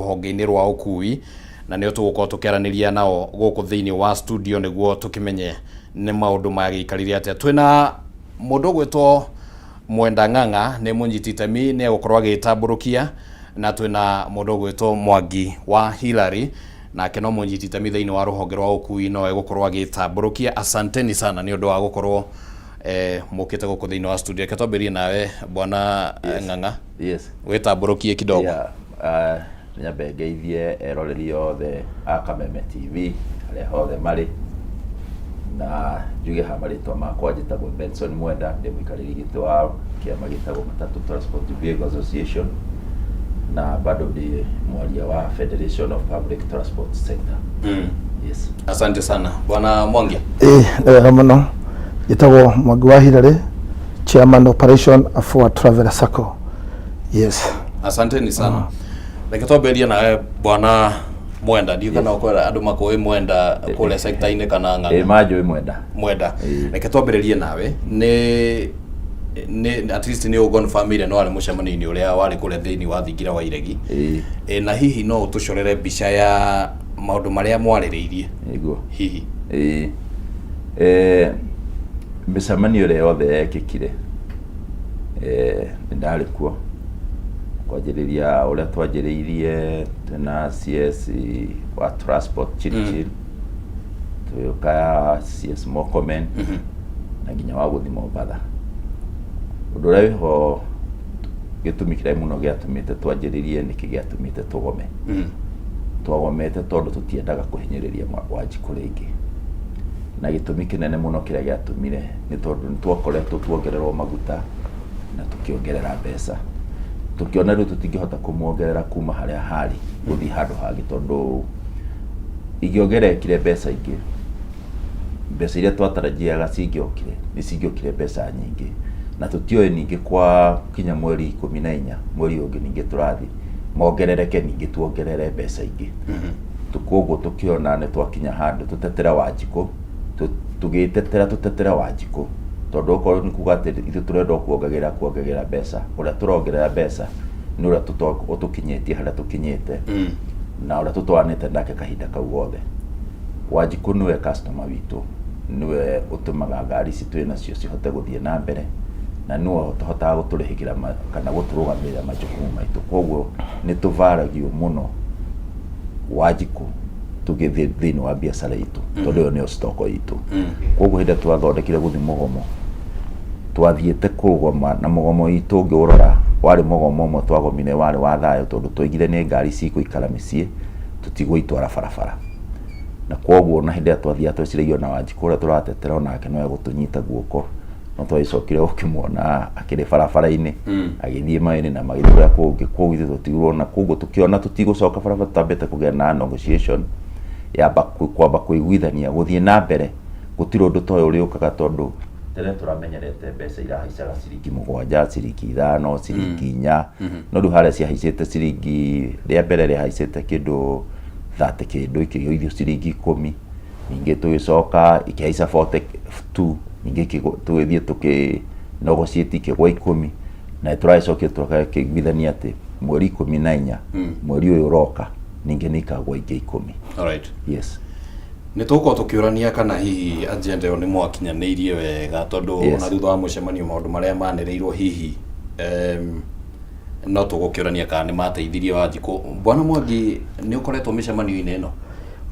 rũhonge-inĩ rwa ũkui, na nĩo tũgũkorwo tũkĩaranĩria nao gũkũ thĩinĩ wa studio nĩguo tũkĩmenye nĩ maũndũ magĩikarire atĩa. Twĩna mũndũ ũgwĩtwo Mwenda Ng'ang'a, nĩ mũnyiti itemi, nĩ egũkorwo agĩtambũrũkia, na twĩna mũndũ ũgwĩtwo Mwangi wa Hillary, nake no mũnyiti itemi thĩinĩ wa rũhonge rwa ũkui, no egũkorwo agĩtambũrũkia. Asanteni sana nĩ ũndũ wa gũkorwo mũkĩte gũkũ thĩinĩ wa studio. Reke twambĩrĩrie nawe bwana Ng'ang'a. Yes. Wĩtambũrũkie kidogo. Yeah, nyambe ngeithie eroreri othe a Kameme TV harĩa hothe marĩ, na njuge ha marĩtwa makwa njĩtagwo Benson Mwenda, ndĩ mũikarĩri gĩtĩ wa kĩama gĩtagwo Matatu Transport Vehicle Association, na bado ndĩ mwaria wa Federation of Public Transport Sector. Yes. Asante sana bwana Mwangi. Ĩĩ, nĩ wega mũno. Njĩtagwo Mwangi wa Hillary, chairman operation for Traveller Sacco. Yes. Asanteni sana. Reke twambĩrĩrie nawe bwana Mwenda, ndiũ kana ũkwenda andũ makũĩ Mwenda kũrĩa sector-inĩ kana Ng'ang'a? Ĩĩ, manjũĩ Mwenda. Mwenda. Ĩĩ. Reke twambĩrĩrie nawe, nĩ at least nĩ ũconfirmire no warĩ mũcemanio-inĩ ũrĩa warĩ kũrĩa thĩinĩ wa thingira wa Iregi. Ĩĩ. Ĩ, na hihi no ũtũcorere mbica ya maũndũ marĩa mwarĩrĩirie? Nĩguo. Hihi. Ĩĩ. Mĩcemanio ĩrĩa yothe yekĩkire, nĩ ndarĩ kuo, kwanjĩrĩria ũrĩa twanjĩrĩirie twĩna CS wa transport Chirchir, tũgĩũka CS Murkomen, na nginya wa gũthiĩ Mombatha. Ũndũ ũrĩa wĩho gĩtũmi kĩrĩa mũno gĩatũmĩte twanjĩrĩrie nĩkĩ gĩatũmĩte tũgome. Twagomete tondũ tũtiendaga kũhinyĩrĩria Wanjikũ rĩngĩ. Na gĩtũmi kĩnene mũno kĩrĩa gĩatũmire nĩ tondũ nĩ twakoretwo tuongererwo maguta na tũkĩongerera mbeca. Tũkĩona rĩu tũtingĩhota kũmuongerera kuma harĩa harĩ gũthiĩ handũ hangĩ tondũ ingĩongerekire mbeca ingĩ, mbeca iria twatarajiaga cingĩokire nĩ cingĩokire mbeca nyingĩ. Na tũtioĩ ningĩ kwa kinya mweri 14 mweri ũyũ ũngĩ ningĩ tũrathiĩ mongerereke ningĩ tuongerere mbeca ingĩ. Koguo tũkĩona nĩ twakinya handũ tũtetere Wanjikũ, tũgĩtetera tũtetere Wanjikũ, tondũ okorwo nĩ kuga atĩ ithuĩ tũrenda o kuongagĩrĩra kuongagĩrĩra mbeca, ũrĩa tũrongerera mbeca nĩ ũrĩa ũtũkinyĩtie harĩa tũkinyĩte, na ũrĩa tũtwaranĩte nake kahinda kau gothe. Wanjikũ nĩwe customer witũ, nĩwe ũtũmaga ngari ici twĩ nacio cihote gũthiĩ na mbere, na nĩwe ũhotaga gũtũrĩhĩra kana gũtũrũgamĩrĩra majukumu maitũ. Koguo nĩ tũvaragio mũno Wanjikũ tũgĩthiĩ thĩinĩ wa biacara itũ, tondũ ĩyo nĩyo stock itũ. Koguo hĩndĩ ĩrĩa twathondekire gũthiĩ mũgomo, twathiĩte kũgoma na mũgomo witũ ũngĩũrora warĩ mũgomo ũmwe twagomire warĩ wa thayũ, tondũ twaigire nĩ ngari cigũikara mĩciĩ tũtigũitwara barabara. Na koguo ona hĩndĩ ĩrĩa twathiaga tweciragia ona Wanjikũ ũrĩa tũratetera onake no egũtũnyita guoko, no twagĩcokire gũkĩmuona akĩrĩ barabara-inĩ agĩthiĩ mawĩra na magĩthiĩ kũrĩa kũngĩ. Koguo ithuĩ tũtigirwo na koguo tũkĩona tũtigũcoka barabara tũtambĩte kũgĩa na negotiation ya kwamba kũiguithania gũthiĩ na mbere gũtirĩ ũndũ ta ũyũ ũrĩũkaga, tondũ tene tũramenyerete mbeca irahaicaga ciringi 7, ciringi 5, ciringi 4, no rĩu harĩa ciahaicĩte ciringi rĩa mbere rĩahaicĩte kĩndũ 30 kĩndũ, ikĩgũithio ciringi 10, ningĩ tũgĩcoka ikĩhaica 42, ningĩ tũgĩthiĩ tũkĩ negotiate ikĩgwa 10, na tũragĩcokire tũgakĩiguithania atĩ mweri 14 mweri ũyũ ũroka ningĩ nĩ ikagwa ingĩ 10. Alright. Yes. Nĩ tũgũkorwo tũkĩũrania kana hihi agenda ĩyo nĩ mwakinyanĩirie wega, tondũ ona thutha wa mũcemanio maũndũ marĩa manĩrĩirwo hihi no tũgũkĩũrania kana nĩ mateithirie Wanjikũ. Bwana Mwangi, nĩ ũkoretwo mĩcemanio-inĩ ĩno?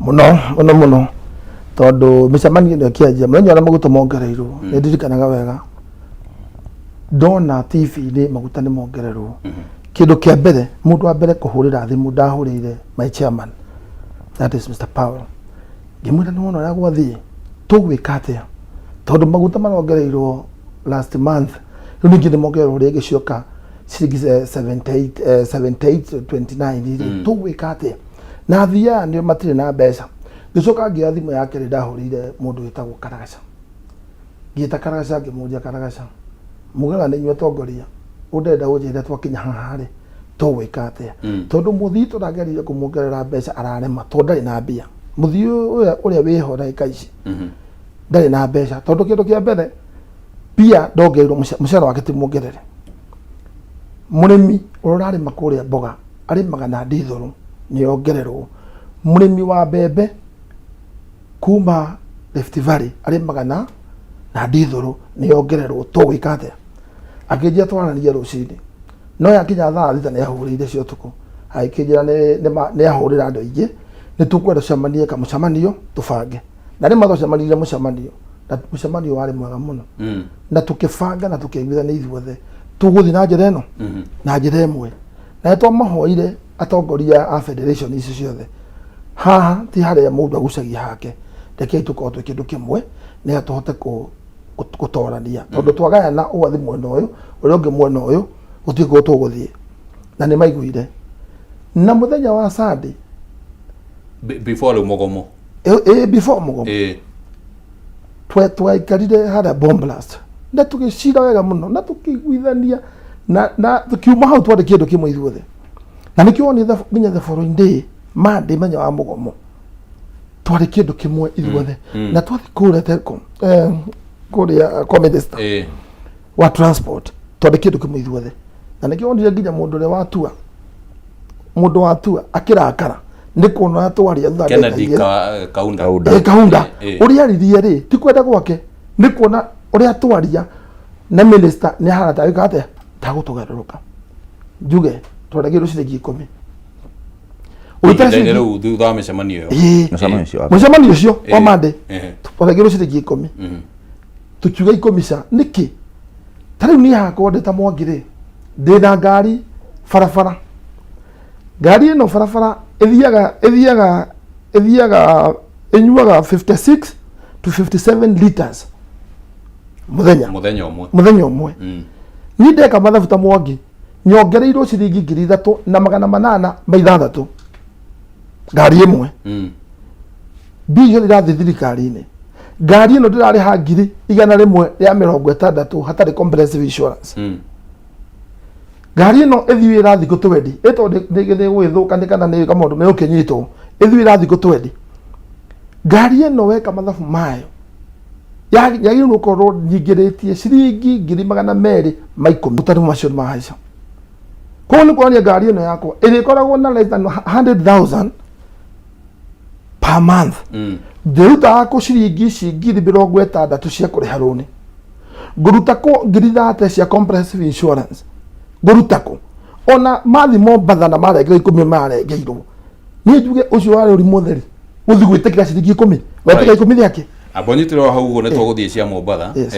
Mũno mũno mũno, tondũ mĩcemanio ĩno ĩkĩanjia mũthenya ũrĩa maguta mongereirwo, nĩ ndirikanaga wega ndona TV-inĩ maguta nĩ mongererwo. Kĩndũ kĩa mbere, mũndũ wa mbere kũhũrĩra thimũ ndahũrĩire my chairman, that is Mr. Powell, ngĩmwĩra nĩ wona ũrĩa gwathiĩ, tũgwĩka atĩa tondũ maguta marongereirwo last month, rĩu ningĩ nĩ mongererwo rĩngĩ cioka ciringi 78, 78 29 rĩ, tũgwĩka atĩa na athiaga nĩo matirĩ na mbeca. Ngĩcoka ngĩoya thimũ ya kerĩ ndahũrĩire mũndũ wĩtagwo Karagaca, ngĩta Karagaca ngĩmũria, Karagaca, mugaga nĩ inyuĩ atongoria, ũndĩrenda ũnjĩre twakinya haha rĩ tũgwĩka atĩa, tondũ mũthii tũrageririe kũmuongerera mbeca ararema tondũ ndarĩ na mbia. Mũthii ũrĩa wĩho ndagĩka ici ndarĩ na mbeca, tondũ kĩndũ kĩa mbere mbia ndongereirwo, mũcara wake ti muongerere. Mũrĩmi ũrĩa ũrarĩma kũrĩa mboga arĩmaga na ndithũrũ. Nĩ yongererwo. Mũrĩmi wa mbembe kuma Rift Valley arĩmaga na ndithũrũ, nĩ yongererwo. Tũgwĩka atĩa? Akĩnjĩra twaranĩria rũcinĩ, no yakinya thaa 6 nĩ ahũrĩire cia ũtukũ, agĩkĩnjĩra nĩ ahũrĩra andũ aingĩ, nĩ tũkwenda tũcemanie kamũcemanio tũbange. Na rĩmwe twacemanirie mũcemanio, na mũcemanio warĩ mwega mũno, na tũkĩbanga na tũkĩiguithania ithuothe tũgũthiĩ na njĩra ĩno, na njĩra ĩmwe. Na nĩ twamahoire atongoria a federation ici ciothe, haha ti harĩa mũndũ agucagia hake, rekei tũkorwo twĩ kĩndũ kĩmwe nĩgetha tũhote gũtorania, tondũ twagayana ũgathiĩ mwena ũyũ, ũrĩa ũngĩ mwena ũyũ, gũtirĩ kũndũ tũgũthiĩ. Na nĩ maiguire. Na mũthenya wa Sunday, Before rĩu mũgomo? Ĩ, before mũgomo. Twaikarire harĩa Bomb Blast na tũgĩcira wega mũno na tũkĩiguithania na tũkiuma hau twarĩ kĩndũ kĩmwe ithuothe. Na nĩkĩo wonire nginya the following day, Monday, mũthenya wa mũgomo, twarĩ kĩndũ kĩmwe ithuothe. Na twathiĩ kũrĩa Telcom, kũrĩa kwa minister wa transport, twarĩ kĩndũ kĩmwe ithuothe. Na nĩkĩo wonire nginya mũndũ ũrĩa watua, mũndũ watua akĩrakara nĩ kuona twaria thutha wa ndagĩka Kennedy 2. Kaunda. Kaunda. Kaunda. Ũrĩa aririe rĩ, ti kwenda gwake, nĩ kuona ũrĩa twaria na minister nĩ ahana ta atĩa tagũtũgarũrũka. Njuge twaragĩrwo ciringi 10. Ũgĩtara Ihinda-inĩ ciringi rĩu thutha wa mĩcemanio ĩyo? Ĩĩ. Mũcemanio ũcio wa Mũcemanio ũcio wa Monday, twaragĩrwo ciringi 10. Tũkiuga 10 ca nĩkĩ? Ta rĩu niĩ hakwa ndĩ ta Mwangi rĩ, ndĩna ngari barabara, ngari ĩno barabara ĩthiaga ĩnyuaga 56 to 57 liters mũthenya. Mũthenya ũmwe? Mũthenya ũmwe. Niĩ ndeka mathabu ta Mwangi, nyongereirwo ciringi 3806 ngari ĩmwe. Mbia icio irathiĩ thirikari-inĩ. Ngari ĩno ndĩrarĩha 160,000 hatarĩ comprehensive insurance. Ngari ĩno ĩthiĩ wĩra thikũ 20, ĩtondũ nĩ gũgĩthũka nĩ kana nĩ maũndũ megũkĩnyitwo, ĩthiĩ wĩra thikũ 20. Ngari ĩno weka mathabu mayo yagĩrĩirwo gũkorwo nyingĩrĩtie ciringi 210,000. Ũtarĩ macio nĩ mahaica. Koguo nĩ kuonania ngari ĩno yakwa ĩrĩkoragwo na less than 100,000 per month. Ndĩrutaga kũ ciringi ici 60,000 cia kũrĩha rũni? Ngũruta kũ 30,000 cia comprehensive insurance? Ngũruta kũ? Ona mathi Mombatha na marengerwo 10 marengeirwo, niĩ njuge ũcio warĩ ũrimũ ũtheri gũthiĩ gwĩtĩkĩra ciringi 10, wetĩkĩra 10 rĩake. Amba ũnyitĩre o hau ũguo, nĩ tũgũthiĩ cia Mombatha. Yes.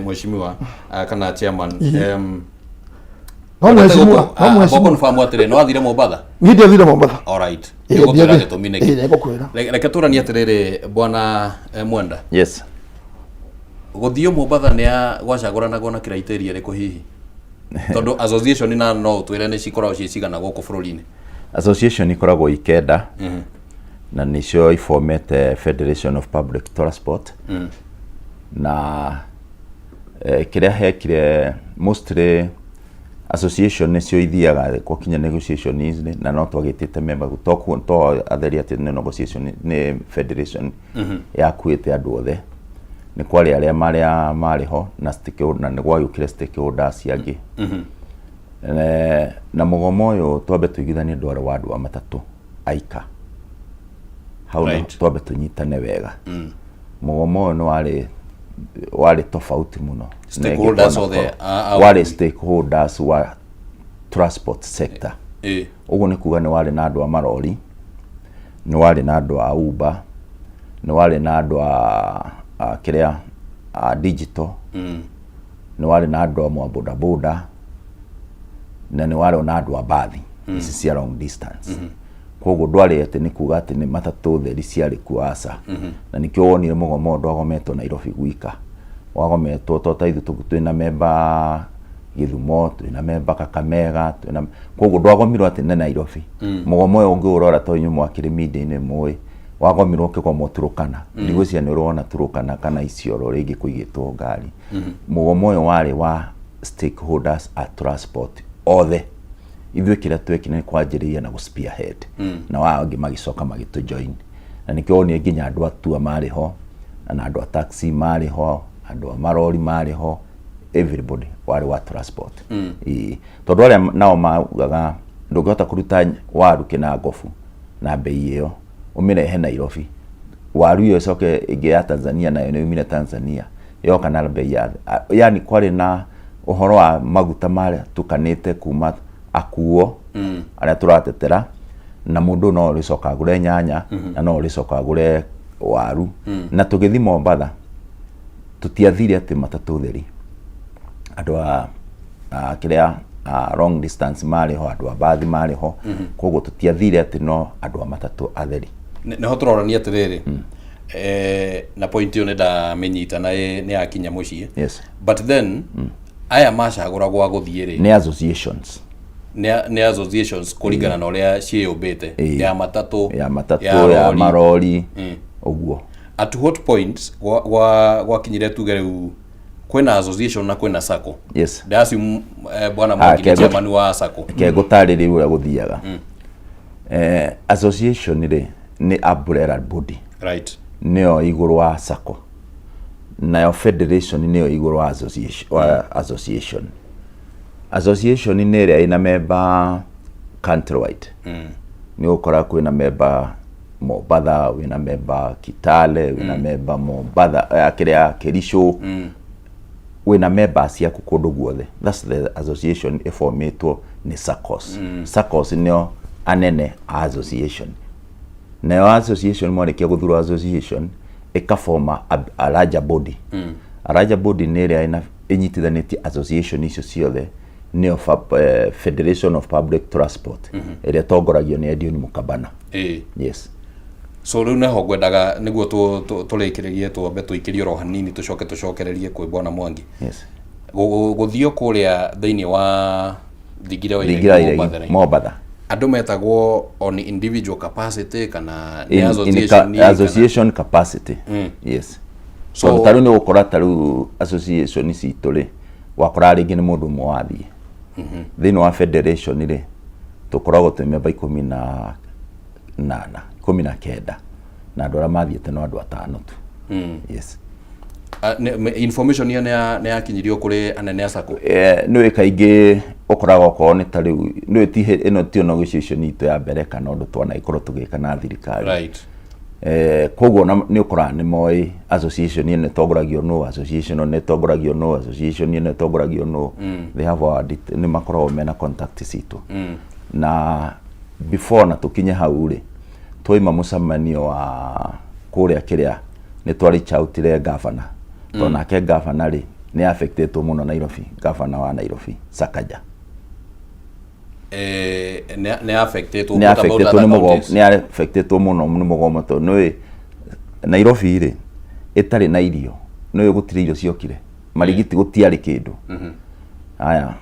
Mheshimiwa, kana chairman, No mheshimiwa, no mheshimiwa. Confirm atĩrĩ, no athire Mombatha? Niĩ ndiathire Mombatha. Alright. Ĩĩ, Nĩũgũtwĩra gĩtũmi nĩkĩ? Ĩĩ, nĩngũkwĩra. Reke tũranie atĩrĩrĩ, bwana Mwenda. Yes. Gũthiĩ Mombatha nĩ gwacagũranagwo na criteria ĩrĩkũ hihi? Tondũ association na no ũtwĩre nĩ cikoragwo ciĩ cigana gũkũ bũrũri-inĩ? Association ikoragwo ikenda, na nĩcio ifomete Federation of Public Transport. Na kĩrĩa hekire, mostly association nĩcio ithiaga gwakinya negotiation rĩ, na no twagĩtĩte member to atheri atĩ nĩ negotiation, nĩ federation yakuĩte andũ othe. Nĩ kwarĩ arĩa marĩa marĩ ho na stakeholder, na nĩ gwagĩũkire stakeholders angĩ. Na mũgomo ũyũ, twambe tũiguithanie, ndwarĩ wa andũ a matatũ aika hau. Twambe tũnyitane wega, mũgomo ũyũ nĩ warĩ tofauti mũno. Stakeholders othe a Warĩ stakeholders wa transport sector. Ũguo nĩ kuga nĩ warĩ na andũ a marori, nĩ warĩ na andũ a Uber, nĩ warĩ na andũ a kĩrĩa a digital, nĩ warĩ na andũ amwe a bodaboda, na nĩ warĩ na andũ a mbathi ici cia long distance. Koguo ndwarĩ atĩ nĩ kuga atĩ nĩ matatũ theri ciarĩ kuo, aca. Na nĩkĩo wonire mũgomo ũyũ ndwagometwo Nairobi gwika, wagometwo to ta ithuĩ twĩna memba Gĩthumo, twĩna memba Kakamega, twĩna. Koguo ndwagomirwo atĩ nĩ Nairobi. Mũgomo ũyũ ũngĩũrora, to inyuĩ mwakĩrĩ media-inĩ mũĩ, wagomirwo ũkĩgomwo Turukana. Ndigwĩciria nĩ ũrona Turukana kana Isiolo rĩngĩ kũigĩtwo ngari. Mũgomo ũyũ warĩ wa stakeholders a transport othe. Ithuĩ kĩrĩa twekire nĩ kwanjĩrĩria na gũ spearhead, na wa angĩ magĩcoka magĩtũ join. Na nĩkĩo wonire nginya andũ a tour marĩ ho, na andũ a taxi marĩ ho, andũ a marori marĩ ho, everybody warĩ wa transport. Ĩĩ. Tondũ arĩa nao maugaga ndũngĩhota kũruta waru kĩnangobu. Na bei ĩyo ũmĩrehe Nairobi, waru ĩyo ĩcoke ĩngĩ ya Tanzania nayo nĩ yumire Tanzania yoka na bei ya thĩ. Yani kwarĩ na ũhoro wa maguta maratukanĩte kuma akuo arĩa tũratetera, na mũndũ no ũrĩcoka agũre nyanya na no ũrĩcoka agũre waru. Na tũgĩthiĩ Mombatha tũtiathire atĩ matatũ theri, andũ a kĩrĩa a long distance marĩ ho, andũ a mbathi marĩ ho, koguo tũtiathire atĩ no andũ a matatũ atheri. Nĩho tũrorania atĩrĩrĩ, na point ĩyo nĩ ndamĩnyita na nĩ yakinya mũciĩ. But then aya macagũragwo a gũthiĩ rĩ? Nĩ associations. Nĩ associations kũringana na ũrĩa ciĩyũmbĩte. Ya matatũ, ya matatũ, ya rori. Marori ũguo. At what point gwakinyire tuge rĩu kwĩna association na kwĩna sacco? Ndassume bwana Mwangi nĩ chairman wa sacco. Ke ngũtarĩrie ũrĩa gũthiaga. Association rĩ, nĩ umbrella body. Nĩyo igũrũ wa sacco, nayo federation nĩyo igũrũ wa association, wa association. Association nĩ ĩrĩa ĩna member countrywide. Nĩ ũgũkora kwĩna member Mombatha, wĩna member Kitale, wĩna member Mombatha, kĩrĩa Kericho, wĩna members ciaku kũndũ guothe. That's the association ĩbomĩtwo nĩ SACCOS. SACCOS nĩo anene a association. Nayo association mwarĩkia gũthurwo, association ĩkaboma a larger body. A larger body nĩ ĩrĩa ĩnyitithanĩtie association icio ciothe, nĩyo Federation of Public Transport, ĩrĩa ĩtongoragio nĩ Edion Mukabana. Yes. So rĩu neho ngwendaga nĩguo tũrĩkĩrĩrie, twambe tũikĩrie oro hanini, tũcoke tũcokererie kwĩ bwana Mwangi. Gũthiĩ kũrĩa thĩinĩ wa thingira wa Thingira Iregi Iregi, Mombatha rĩ, Mombatha. Andũ metagwo on individual capacity kana nĩ in association association capacity, yes. So tondũ tarĩu nĩ ũgũkora tarĩu association citũ rĩ, wakora rĩngĩ nĩ mũndũ ũmwe wathiĩ. Thĩinĩ wa federation rĩ, tũkoragwo twĩ memba 18, 19, na andũ arĩa mathiĩte no andũ atano tu. Yes. Information ĩyo nĩ yakinyirio kũrĩ anene a sacco? Nĩũĩ kaingĩ ũkoraga okorwo nĩ ta rĩu nĩũĩ ti ĩno tio negotiation itũ ya mbere kana ũndũ twanagĩkorwo tũgĩka na thirikari. Koguo nĩ ũkoraga nĩ moĩ association ĩno ĩtongoragio nũ, association ĩno ĩtongoragio nũ, association ĩno ĩtongoragio nũ. They have our nĩ makoragwo mena contact citũ. Na before na tũkinye hau rĩ, twaima mũcemanio wa kũrĩa kĩrĩa nĩ twa reach outire governor, tondũ nake governor rĩ, nĩ affectetwo mũno Nairobi, governor wa Nairobi Sakaja. Nĩ affectetwo? Nĩ What about affectetwo other nĩ mũgomo. Counties? Nĩ affectetwo mũno nĩ mũgomo, tondũ nĩũĩ Nairobi rĩ, ĩtarĩ na irio, nĩũĩ gũtirĩ irio ciokire marigiti, gũtiarĩ kĩndũ. Haya,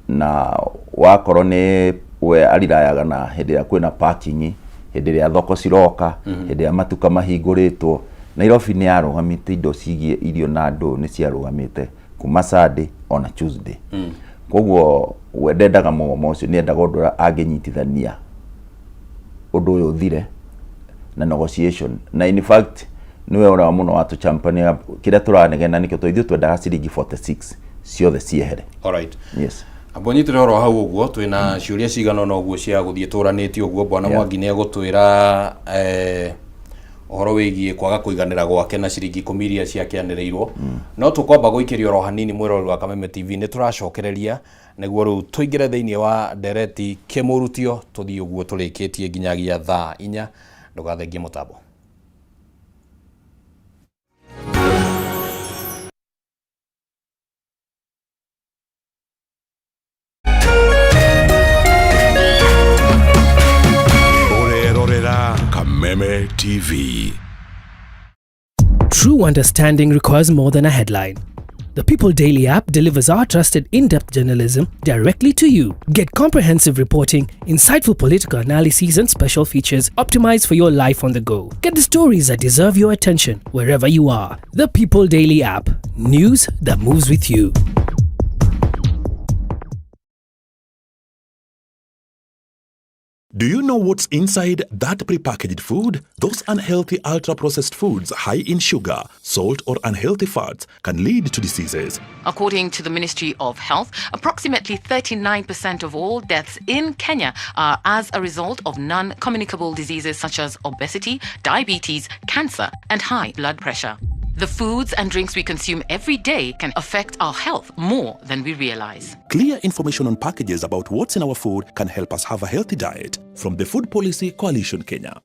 na wakorwo nĩ we arirayaga na hĩndĩ ĩrĩa kwĩna parking, hĩndĩ ĩrĩa thoko ciroka, hĩndĩ ĩrĩa matuka mahingũrĩtwo. Nairobi nĩ yarũgamĩte, indo cigiĩ irio na andũ nĩ ciarũgamĩte kuma Sunday ona Tuesday. Koguo we ndendaga mũgomo ũcio, nĩ endaga ũndũ ũrĩa angĩnyitithania ũndũ ũyũ ũthire na negotiation. Na in fact nĩwe ũrĩa mũno watũchampania kĩrĩa tũranegena nĩkĩo, tondũ ithuĩ twendaga ciringi 46 ciothe ciehere. Alright. Yes. Amba ũnyitĩre oro hau ũguo, twĩna ciũria cigana ũna ũguo cia gũthiĩ tũranĩtie ũguo. Bwana Mwangi nĩ egũtwĩra ũhoro wĩgiĩ kwaga kũiganĩra gwake na ciringi 10 iria ciakĩanĩrĩirwo, no tũkwamba gũikĩria oro hanini. Mwĩroreri wa Kameme TV, nĩ tũracokereria nĩguo rĩu tũingĩre thĩinĩ wa ndereti kĩmũrutio, tũthiĩ ũguo tũrĩkĩtie nginyagia thaa 4. Ndũgathengie mũtambo. Ũrerorera Kameme TV. True understanding requires more than a headline. The People Daily app delivers our trusted in depth journalism directly to you. Get comprehensive reporting, insightful political analyses, and special features optimized for your life on the go. Get the stories that deserve your attention wherever you are. The People Daily app. News that moves with you. Do you know what's inside that prepackaged food? Those unhealthy ultra processed foods high in sugar, salt, or unhealthy fats can lead to diseases. According to the Ministry of Health, approximately 39% of all deaths in Kenya are as a result of non communicable diseases such as obesity, diabetes, cancer, and high blood pressure. The foods and drinks we consume every day can affect our health more than we realize. Clear information on packages about what's in our food can help us have a healthy diet. From the Food Policy Coalition Kenya.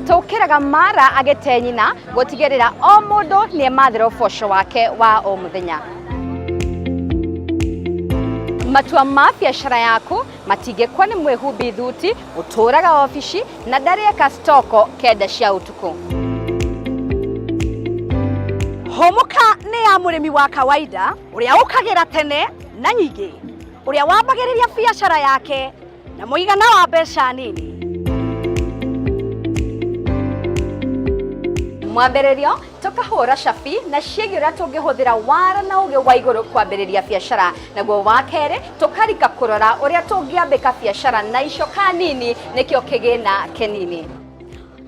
Tũkĩraga mara agĩte nyina gũtigĩrĩra o mũndũ nĩ emathĩra ũboco wake wa o mũthenya. Matua ma biacara yaku matingĩkwo nĩ mwĩhumbi thuti ũtũraga obici na ndarĩeka stoko kenda cia ũtukũ. Hũmũka nĩ ya mũrĩmi wa kawaida ũrĩa ũkagĩra tene na nyingĩ, ũrĩa wambagĩrĩria biacara yake na mũigana wa mbeca nini. Mwambĩrĩrio tũkahũra cabi na ciĩgiĩ ũrĩa tũngĩhũthĩra wara na ũgĩ wa igũrũ kwambĩrĩria biacara, naguo wa kerĩ tũkarika kũrora ũrĩa tũngĩambĩka biacara na icoka nini nĩkĩo kĩgĩna kĩnini.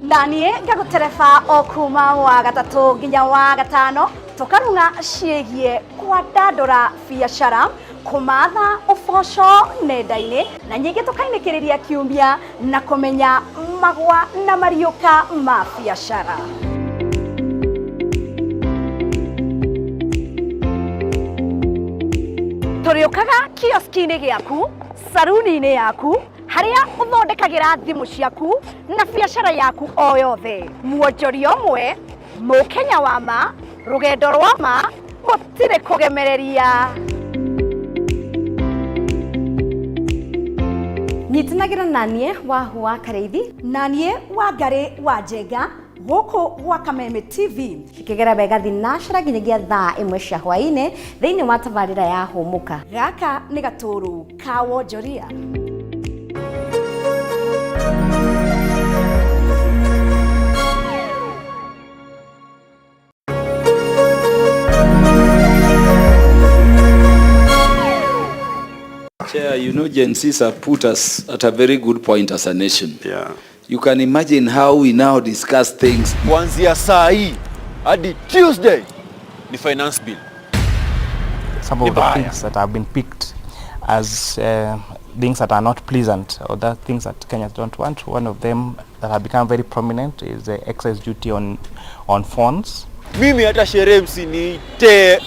Na niĩ ngagũtereba o kuma wa gatatũ nginya wa gatano, tũkarung'a ciĩgiĩ kwandandũra biacara, kũmatha ũboco nenda-inĩ, na nyingĩ tũkainĩkĩrĩria kiumia na kũmenya magwa na mariũka ma biacara. Tũrĩũkaga kioski-inĩ gĩaku, saruni-inĩ yaku, harĩa ũthondekagĩra thimũ ciaku na biacara yaku o yothe. Mwonjoria ũmwe, mũkenya wa ma, rũgendo rwa ma, gũtirĩ kũgemereria. Nyitanagĩra naniĩ Wahu wa Karĩithi na niĩ Wangarĩ wa Njenga gũkũ gwa Kameme TV. Cikĩgera wega thinacara nginyagia thaa 1 cia hwaĩ-inĩ thĩinĩ wa tabarĩra ya Hũmũka. Gaka nĩ gatũrũ ka wonjoria. Chair, you know, Gen Zs have put us at a very good point as a nation. Yeah. You can imagine how we now discuss things. Kuanzia saa hii hadi Tuesday ni finance bill. Some of the things that have been picked as things that are not pleasant or that things that Kenyans don't want. One of them that have become very prominent is the excise duty on phones. Mimi hata sherehe msiniite.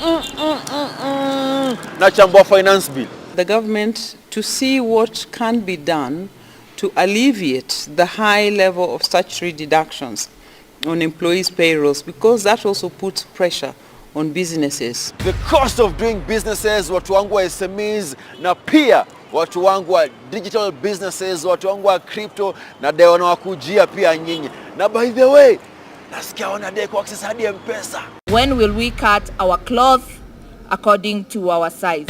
Nachambua finance bill. The government to see what can be done to alleviate the high level of statutory deductions on employees' payrolls, because that also puts pressure on businesses. The cost of doing businesses, watu wangu wa SMEs na pia watu wangu wa digital businesses, watu wangu wa crypto na dai wanawakujia pia nyinyi. Na by the way, nasikia wanadai ku access hadi M-Pesa. When will we cut our cloth according to our size?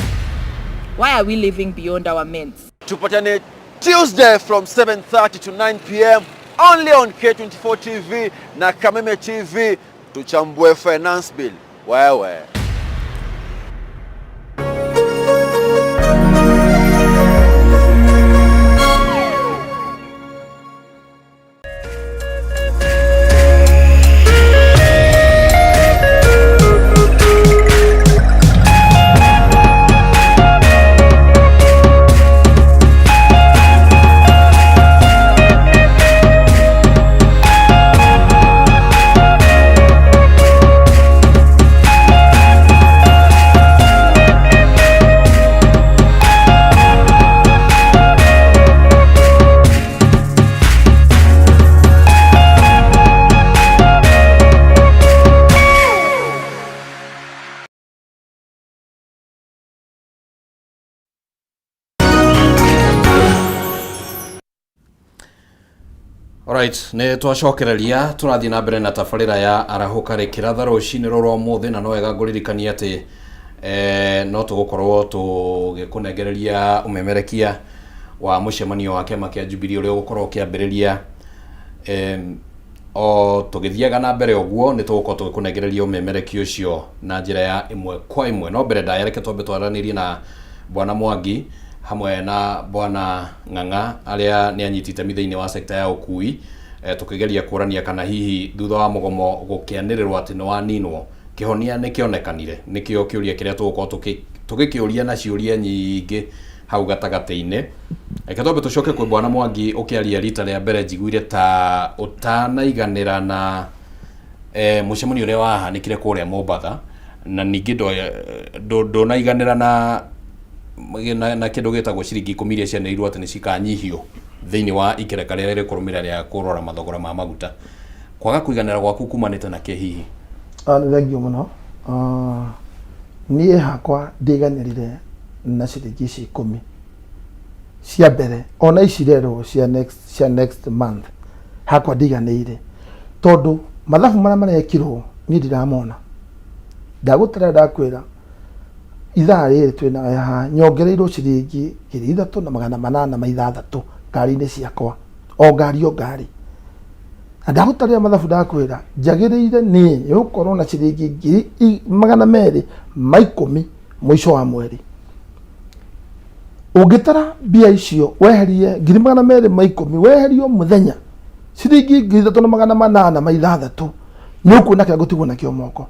Why are we living beyond our means? Tupatane Tuesday from 7:30 to 9 p.m. only on K24 TV na Kameme TV, tuchambue finance bill. Wewe. Alright, nĩ twacokereria tũrathiĩ na mbere na tabarĩra ya arahũka rĩkĩratha rũcinĩ rũrũ ũmũthĩ, na no wega ngũririkania atĩ no tũgũkorwo tũgĩkũnengereria ũmemerekia Wa mũcemanio wa kĩama kĩa Jubilee ũrĩa ũgũkorwo ũkĩambĩrĩria o tũgĩthiaga na mbere ũguo. Nĩ tũgũkorwo tũgĩkũnengereria ũmemerekia ũcio na njĩra ya ĩmwe kwa ĩmwe, no mbere ndaya reke twambe twaranĩrie na Bwana Mwangi hamwe na Bwana Ng'ang'a arĩa nĩ anyiti itemi thĩinĩ wa sekta ya ũkui, tũkĩgeria kũrania kana hihi thutha wa mũgomo gũkĩanĩrĩrwo atĩ nĩ waninwo, kĩhonia nĩ kĩonekanire. Nĩkĩo kĩũria kĩrĩa tũgũkorwo tũgĩkĩũria na ciũria nyingĩ hau gatagatĩ-inĩ. Reke twambe tũcoke kwĩ Bwana Mwangi. Ũkĩaria rita rĩa mbere njiguire ta ũtanaiganĩra na mũcemanio ũrĩa wahanĩkire kũrĩa Mombatha, na ningĩ ndũnaiganĩra na kĩndũ gĩtagwo ciringi 10 iria cianĩrĩirwo atĩ nĩ cikanyihio thĩinĩ wa ikereka rĩrĩa rĩkũrũmĩrĩra rĩa kũrora mathogora ma maguta. Kwaga kũiganĩra gwaku kumanĩte na kĩ hihi? Ah, nĩ thengiũ mũno. Ah, niĩ hakwa ndiganĩrire na ciringi ici 10 cia mbere, ona ici rero cia next month hakwa ndiganĩire, tondũ mathabu marĩa marekirwo niĩ ndiramona. Ndagũtara, ndakwĩra ithaa rĩrĩ twĩna haha nyongereirwo ciringi 3806 ngari-inĩ ciakwa, o ngari o ngari. Na ndagũtarĩra mathabu, ndakwĩra njagĩrĩire niĩ nĩ gũkorwo na ciringi 210,000 mũico wa mweri. Ũngĩtara mbia icio, weherie 210,000, weherie o mũthenya ciringi 3806, nĩ ũkuona kĩrĩa ngũtigwo nakĩo moko,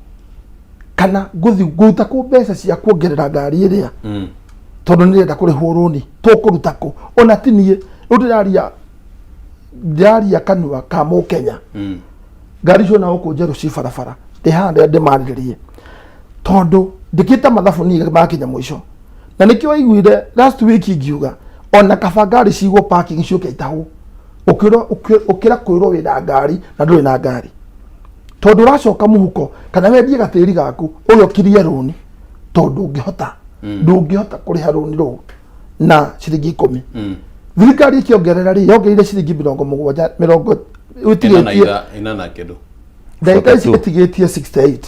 kana ngũthi ngũruta kũ mbeca cia kuongerera ngari ĩrĩa, tondũ nĩ ndĩrenda kũrĩhwo rũni. Tũkũruta kũ? Ona ti niĩ rĩu ndĩraria, ndĩraria kanua ka mũkenya. Ngari icio na gũkũ njerũ ci barabara, ndĩ haha ndĩmarĩrĩrie tondũ ndĩkĩte mathabu niĩ makinya mũico. Na nĩkĩo waiguire last week ngiuga ona kaba ngari cigwo parking ciũke itahwo, ũkĩra ũkĩra kwĩrwo wĩna ngari na ndũrĩ na ngari, tondũ ũracoka mũhuko kana wendie gatĩri gaku ũrĩa ũkirie rũni, tondũ ndũngĩhota kũrĩha rũni rũu na ciringi 10. Thirikari ĩkĩongerera rĩ, yongereire ciringi 70 mĩrongo ĩna na ĩtigĩtie ĩna na kĩndũ. Ndagĩka ici 42. ĩtigĩtie 68.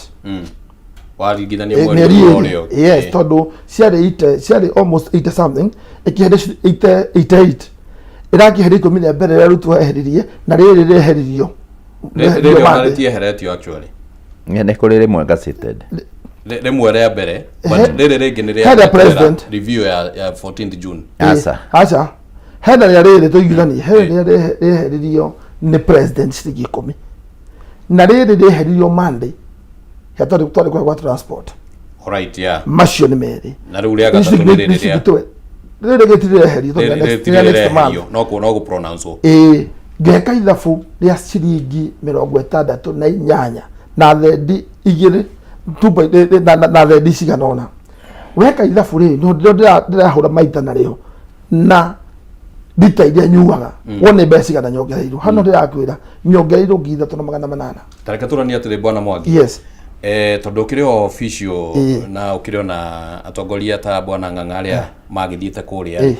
Waringithania mweri mĩeri ũyũ na ĩrĩ ũrĩa ũngĩ. Yes, tondũ ciarĩ 80, ciarĩ almost 80 something, ĩkĩheria 80, 88, ĩrakĩheria 10 rĩa mbere rĩrĩa Ruto eheririe, na rĩrĩ rĩeheririo. Rĩrĩ ona rĩtieheretio actually. Nĩ kũrĩ rĩmwe gazetted. Rĩmwe rĩa mbere, but rĩrĩ rĩngĩ nĩ He rĩa rĩa president. Review ya 14th June. Aca. Aca, hena rĩa rĩrĩ tũiguithanie, hena rĩrĩa rĩeheririo nĩ president ciringi 10, na rĩrĩ rĩeheririo Monday ya twarĩ kwa transport. Alright, yeah. Macio nĩ merĩ. Na rĩu rĩa gatatũ nĩ rĩrĩ rĩa Rĩrĩ gĩtirĩ rĩeherio tondũ rĩrĩ rĩa rĩtirĩ next month. rĩreherio, no kũ pronounce. Ĩĩ, ngeka ithabu rĩa ciringi 68 na thendi igĩrĩ na thendi cigana ũna. Weka ithabu rĩ, no ndĩrahũra maita narĩo na rita iria nyuaga, wone mbeca cigana nyongereirwo hano. Ndĩrakwĩra nyongereirwo 3800. Tareke tũranie atĩrĩ, Bwana Mwangi. Yes. Tondũ ũkĩrĩ o official na ũkĩrĩ ona atongoria ta Bwana Ng'ang'a arĩa magĩthiĩte kũrĩa,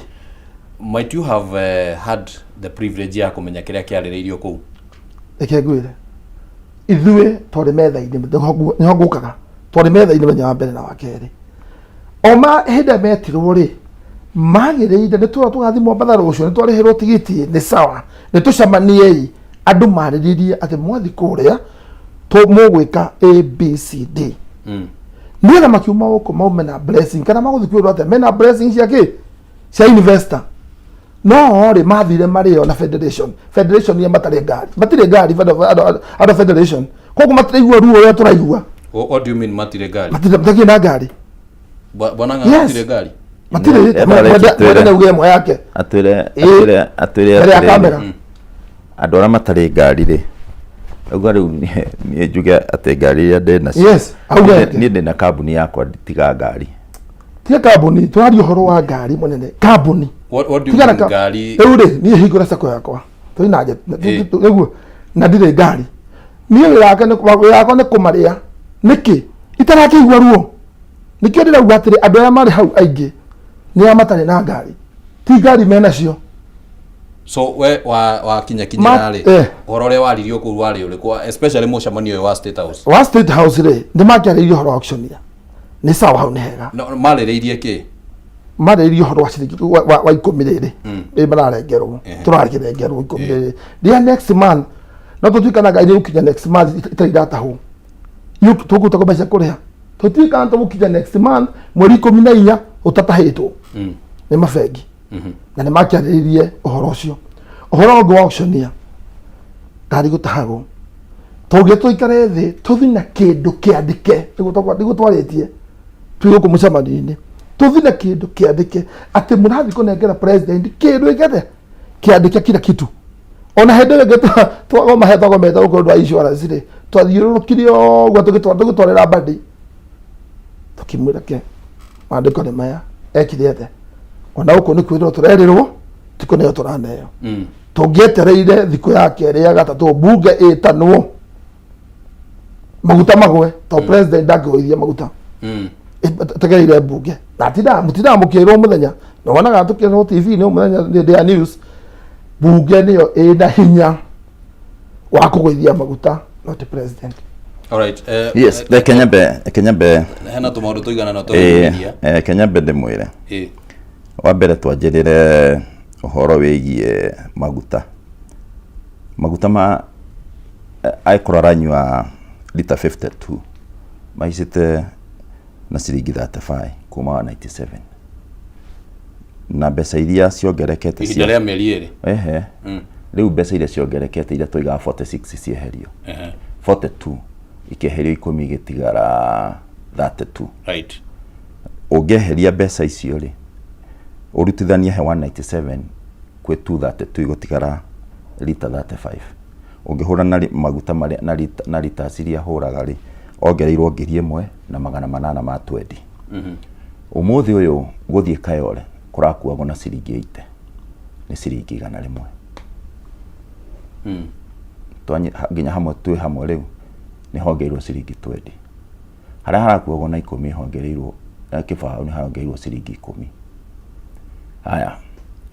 might you have had the privilege ya kũmenya kĩrĩa kĩarĩrĩirio kũu? Reke ngwĩre, ithuĩ twarĩ metha-inĩ, nĩho ngũkaga, twarĩ metha-inĩ mũthenya wa mbere na wa kerĩ. Oma hĩndĩ ĩrĩa metirwo rĩ, magĩrĩire nĩ twĩrwo tũgathiĩ Mombatha rũciũ, nĩ twarĩhĩrwo tigiti, nĩ sawa, nĩ tũcemaniei, andũ marĩrĩrie atĩ mwathi kũrĩa mũgwĩka A B C D, nĩgetha makiuma gũkũ maume na blessing, kana magũthiĩ kwĩrwo atĩa mena blessing cia kĩ, cia investor. No rĩ, mathire marĩo na federation iria matarĩ ngari, matirĩ ngari, andũ a federation, koguo matiraigua ruo rũrĩa tũraigua. What do you mean matirĩ ngari? Matirĩ, matakĩrĩ na ngari. Bwana Ng'ang'a, Yes. matirĩ ngari? Matirĩ. Atwĩre- Mwende nĩ auge ĩmwe yake. Atwĩre. Ĩĩ. Atwĩre, atwĩre Mbere ya atĩrĩrĩ, kamera. Andũ arĩa matarĩ ngari rĩ, auga rĩu niĩ njuge atĩ ngari iria ndĩ nacio, Yes, auge yake. Niĩ ndĩ na kambuni yakwa, tiga ngari. Tiga kambuni, tũraria ũhoro wa ngari mũnene, kambuni. What do you Tigana mean ngari? Rĩu rĩ, niĩ hingũra sacco yakwa tũi na nje nĩguo, na ndirĩ ngari niĩ. Wĩra wakwa nĩ kũmarĩa nĩkĩ itarakĩigua ruo. Nĩkĩo ndĩrauga atĩrĩ, andũ arĩa marĩ hau aingĩ nĩ arĩa matarĩ na ngari, ti ngari menacio. So we wa kinya kinyĩra rĩ, ũhoro ũrĩa waririo kũu warĩ ũrĩkũ, especially mũcemanio ũyũ wa State House? Wa State House rĩ, nĩ makĩarĩirie ũhoro wa auctioneer, nĩ sawa, hau nĩ hega. No, marĩrĩirie kĩ? Marĩrĩrie ũhoro wa ciringi wa ikũmi rĩrĩ rĩrĩ mararengerwo, tũrakĩrengerwo ikũmi rĩrĩ rĩa next month, no tũtuĩkana ngai nĩ gũkinya next month itarĩ iratahwo. Tũkũruta kũ mbeca kũrĩha? Tũtuĩkana tũgũkinya next month mweri 14 ũtatahĩtwo nĩ mabengi. Na nĩ makĩarĩrĩirie ũhoro ũcio. Ũhoro ũngĩ wa auctioneer, ngari gũtahagwo, tũngĩ tũikare thĩ tũthi na kĩndũ kĩandĩke nĩguo twarĩtie twĩ gũkũ mũcemanio-inĩ, tũthi na kĩndũ kĩandĩke atĩ mũrathiĩ kũnengera president kĩndũ ĩgethe kĩandĩke kila kitu. Ona hĩndĩ ĩyo ĩngĩ twagoma he twagomete gũkũ ũndũ wa insurance rĩ, twathiũrũrũkire ũguo tũgĩtwarĩra Mbadi, tũkĩmwĩra ke maandĩko nĩ maya ekire atĩa. Ona gũkũ nĩ kwĩrwo tũrerirwo, ti kũneo tũraneo. Tũngĩetereire thikũ ya kerĩ, ya gatatũ, mbunge ĩtanwo, maguta magwe, to president ndangĩgũithia maguta tegereire mbunge na atindaga mũtindaga mũkĩrwo mũthenya na wonaga tũkĩrwo TV-inĩ o mũthenya hĩndĩ ya news. Mbunge nĩyo ĩna hinya wa kũgũithia maguta, not president. Alright, Yes, reke nyambe hena tũmaũndũ tũigana na tũrĩrĩria. Reke nyambe ndĩmwĩre. Wa mbere twanjĩrĩre ũhoro wĩgiĩ maguta. Maguta ma angĩkorwo aranyua lita 52 mahaicĩte na ciringi 35 kuma 97 na mbeca iria ciongerekete Ihinda rĩa mĩeri 2. Ehe. Rĩu mbeca iria ciongerekete, iria tũigaga 46 cieherio, 42 ikĩeherio, 10 igĩtigara 32. Ũngĩeheria mbeca icio rĩ, ũrutithanie he 197 kwĩ 232, igũtigara lita 35. Ũngĩhũra na maguta marĩa na lita, na liters iria hũraga rĩ, ongereirwo 1820 ma twendi. Ũmũthĩ ũyũ gũthiĩ Kayole kũrakuagwo na ciringi 80, nĩ ciringi 100. Nginya hamwe twĩ hamwe rĩu nĩ hongereirwo ciringi twendi. Harĩa harakuagwo na 10 hongereirwo na kĩbaũ nĩ hongereirwo ciringi 10. Haya,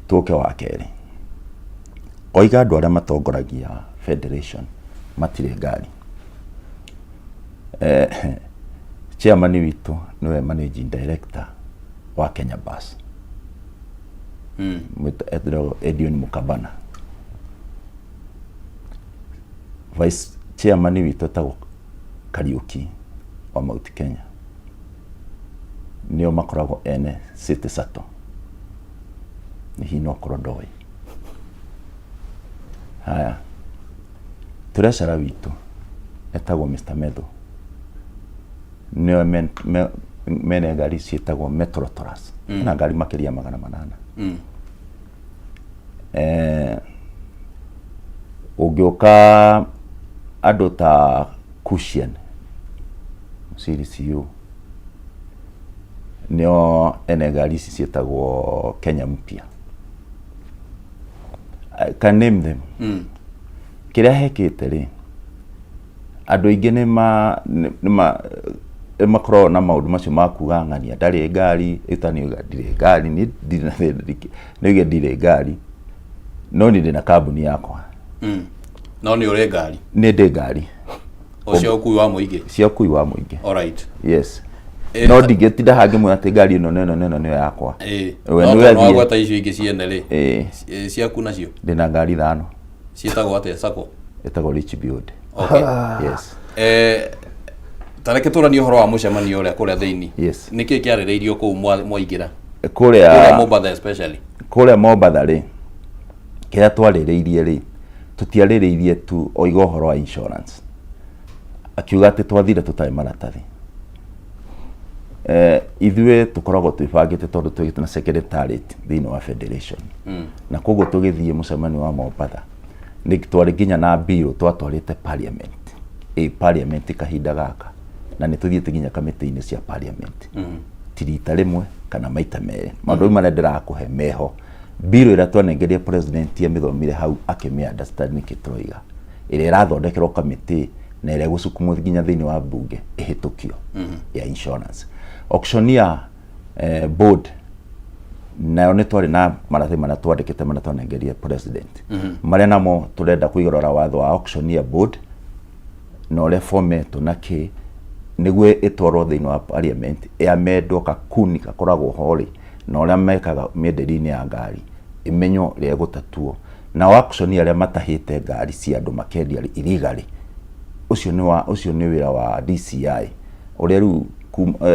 tũke wa kerĩ. Oiga andũ arĩa matongoragia federation matirĩ ngari. Chairman witũ nĩwe managing director wa Kenya Bus. Etagwo Edwin Mukabana. Vice chairman witũ etagwo Kariuki wa Mount Kenya. Nĩo makoragwo ene City Shuttle. Nĩ hihi no korwo ndoĩ. Haya, treasurer witũ etagwo Mr. Methu. Nĩo mene ngari ciĩtagwo Metro Tours. Na ngari makĩria 800. Ũngĩũka andũ ta Cushion CDCU nĩo ene ngari ici ciĩtagwo Kenya Mpya. I can name them. Kĩrĩa hekĩte rĩ, andũ aingĩ nĩ makoragwo na maũndũ macio ma kuga ng'ania ndarĩ ngari, ĩta nĩ uga ndirĩ ngari, niĩ ndirĩ na thĩna, nĩ uge ndirĩ ngari, no niĩ ndĩna kambuni yakwa. No nĩ ũrĩ ngari? Nĩ ndĩ ngari. O cia ũkui wa mũingĩ? Cia ũkui wa mũingĩ. Alright. Yes. No ndingĩtinda hangĩmwĩra atĩ ngari ĩno na ĩno na ĩno nĩyo yakwa. We no nĩwe tondũ wagweta icio ingĩ ciene rĩ, ciaku nacio? Ndĩna ngari ithano. Ciĩtagwo atĩa? Sacco? Ĩtagwo Rich Build. Okay. Yes. Ta reke tũranie ũhoro wa mũcemanio ũrĩa kũrĩa thĩinĩ. Yes. Nĩkĩ kĩarĩrĩirio kũu mwaingĩra? Kũrĩa Kũrĩa Mombatha especially. Kũrĩa Mombatha rĩ, kĩrĩa twarĩrĩirie rĩ, tũtiarĩrĩirie tu oiga ũhoro wa insurance. Akiuga atĩ twathire tũtarĩ maratathi. Ithuĩ tũkoragwo twĩbangĩte tondũ twĩ na secretariat thĩinĩ wa federation. Na koguo tũgĩthiĩ mũcemanio wa Mombatha nĩ twarĩ nginya na bill twatwarĩte parliament. Ĩ parliament kahinda gaka na nĩ tũthiĩte nginya kamĩtĩ-inĩ cia parliament. Ti rita rĩmwe kana maita merĩ. Maũndũ marĩa ndĩrakũhe meho. Bill ĩrĩa twanengerie president amĩthomire hau akĩmĩ understand nĩkĩ tũroiga. Ĩrĩa ĩrathondekerwo kamĩtĩ na ĩrĩa ĩgũcukumwo nginya thĩinĩ wa mbunge ĩhĩtũkio ya insurance. Auctioneer board nayo nĩ twarĩ na maratathi marĩa twandĩkĩte marĩa twanengerie president, marĩa namo tũrenda kũigũrora watho wa auctioneer board na ũrĩa formetwo na kĩ nĩguo ĩtwarwo thĩinĩ wa parliament ĩamendwo kakuni gakoragwo ho rĩ. na ũrĩa mekaga mĩenderie-inĩ ya ngari ĩmenywo ĩrĩa ĩgũtatuo. Nao auction arĩa matahĩte ngari cia andũ makendia illegally, ũcio nĩ wa ũcio nĩ wĩra wa DCI ũrĩa rĩu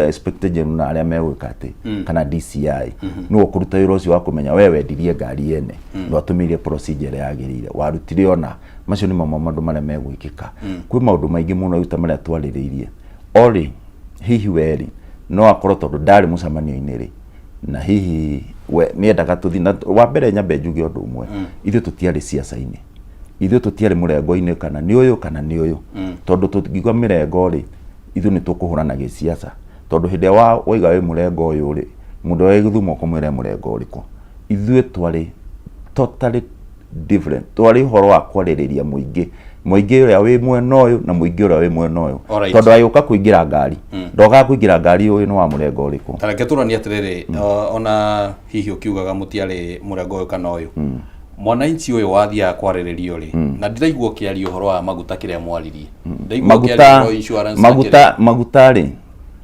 Inspector General na arĩa megwĩka atĩ kana DCI nĩwe ũkũruta wĩra ũcio wa kũmenya we wendirie ngari yene, ndwatũmĩire procedure ĩrĩa yagĩrĩire, warutire ona macio nĩ mamwe maũndũ marĩa megwĩkĩka. Kwĩ maũndũ maingĩ mũno rĩu ta marĩa twarĩrĩirie orĩ hihi we rĩ no akorwo tondũ ndarĩ mũcemanio-inĩ rĩ na hihi we nĩendaga tũthiĩ na wa mbere nyambe njuge ũndũ ũmwe, ithuĩ tũtiarĩ ciaca-inĩ, ithuĩ tũtiarĩ mũrengo-inĩ kana nĩ ũyũ kana nĩ ũyũ, tondũ tũngiuga mĩrengo rĩ ithuĩ nĩ tũkũhũrana gĩciaca, tondũ hĩndĩ ĩrĩa waiga wĩ mũrengo ũyũ rĩ mũndũ ũrĩa wĩ Gĩthumo ũkũmwĩra e mũrengo ũrĩkũ. Ithuĩ twarĩ totally different, twarĩ ũhoro wa kwarĩrĩria mũingĩ, mũingĩ ũrĩa wĩ mwena ũyũ na mũingĩ ũrĩa wĩ mwena ũyũ. Tondũ agĩũka kũingĩra ngari ndokaga kũingĩra ngari ũyũ nĩ wa mũrengo ũrĩkũ. Ta reke tũranie atĩrĩrĩ, ona hihi ũkiugaga mũtiarĩ mũrengo ũyũ kana ũyũ, mwananchi ũyũ wathiaga kwarĩrĩrio rĩ, na ndiraigua ũkĩaria ũhoro wa maguta kĩrĩa mwaririe, ndaigua ũkĩaria Maguta ũhoro wa insurance na maguta maguta rĩ,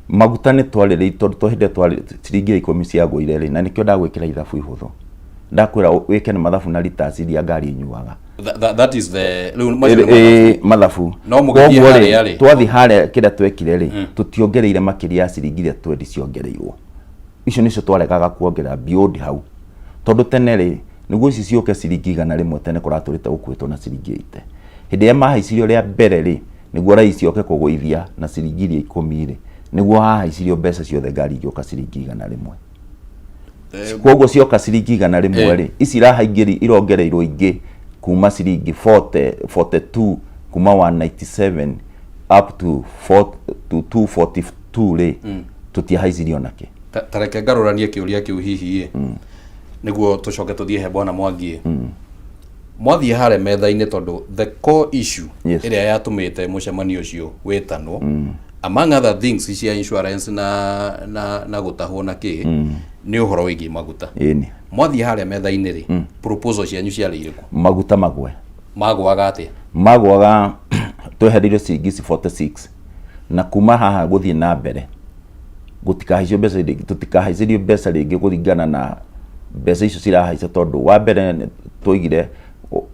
maguta nĩ twarĩrĩirie tondũ hĩndĩ ĩrĩa twarĩ ciringi 10 ciagũire rĩ, na nĩkĩo ndagwĩkĩra ithabu ihũthũ, ndakwĩra wĩke nĩ mathabu na liters iria ngari inyuaga. That is the rĩu macio nĩ mathabu. Mathabu. No mũgĩthiĩ Koguo rĩ, harĩa rĩ. Twathiĩ harĩa kĩrĩa twekire rĩ, tũtiongereire makĩria ya ciringi iria twendi ciongereirwo, icio nĩcio twaregaga kuongerera beyond hau, tondũ tene rĩ nĩguo ici ciũke ciringi 100 tene kũratũrĩte gũkuĩtwo na ciringi 80. Hĩndĩ ĩrĩa mahaicirio rĩa mbere rĩ, nĩguo rais oke kũgũithia na ciringi iria 10 rĩ, nĩguo hahaicirio mbeca ciothe ngari igĩũka ciringi 100. Koguo cioka ciringi 100 rĩ, ici irahaingĩri irongereirwo ingĩ kuma ciringi 40 42, kuma 197 up to 4 to 242 rĩ, tũtiahaicirio nake. Ta reke ngarũranie kĩũria kĩu hihi ĩ nĩguo tũcoke tũthiĩ he bwana Mwangi. Mwathiĩ harĩa metha-inĩ, tondũ the core issue ĩrĩa yatũmĩte mũcemanio ũcio wĩtanwo, among other things cia insurance na gũtahwo na kĩ, nĩ ũhoro wĩgiĩ maguta. Mwathiĩ harĩa metha-inĩ rĩ, proposal cianyu ciarĩ irĩkũ? Maguta magwe. Magwaga atĩa? Magwaga twehereirio ciringi ici 46 na kuma haha gũthiĩ na mbere gũtikahaicio mbeca rĩngĩ, tũtikahaicĩrio mbeca rĩngĩ kũringana na mbeca icio cirahaica, tondũ wa mbere nĩ twaigire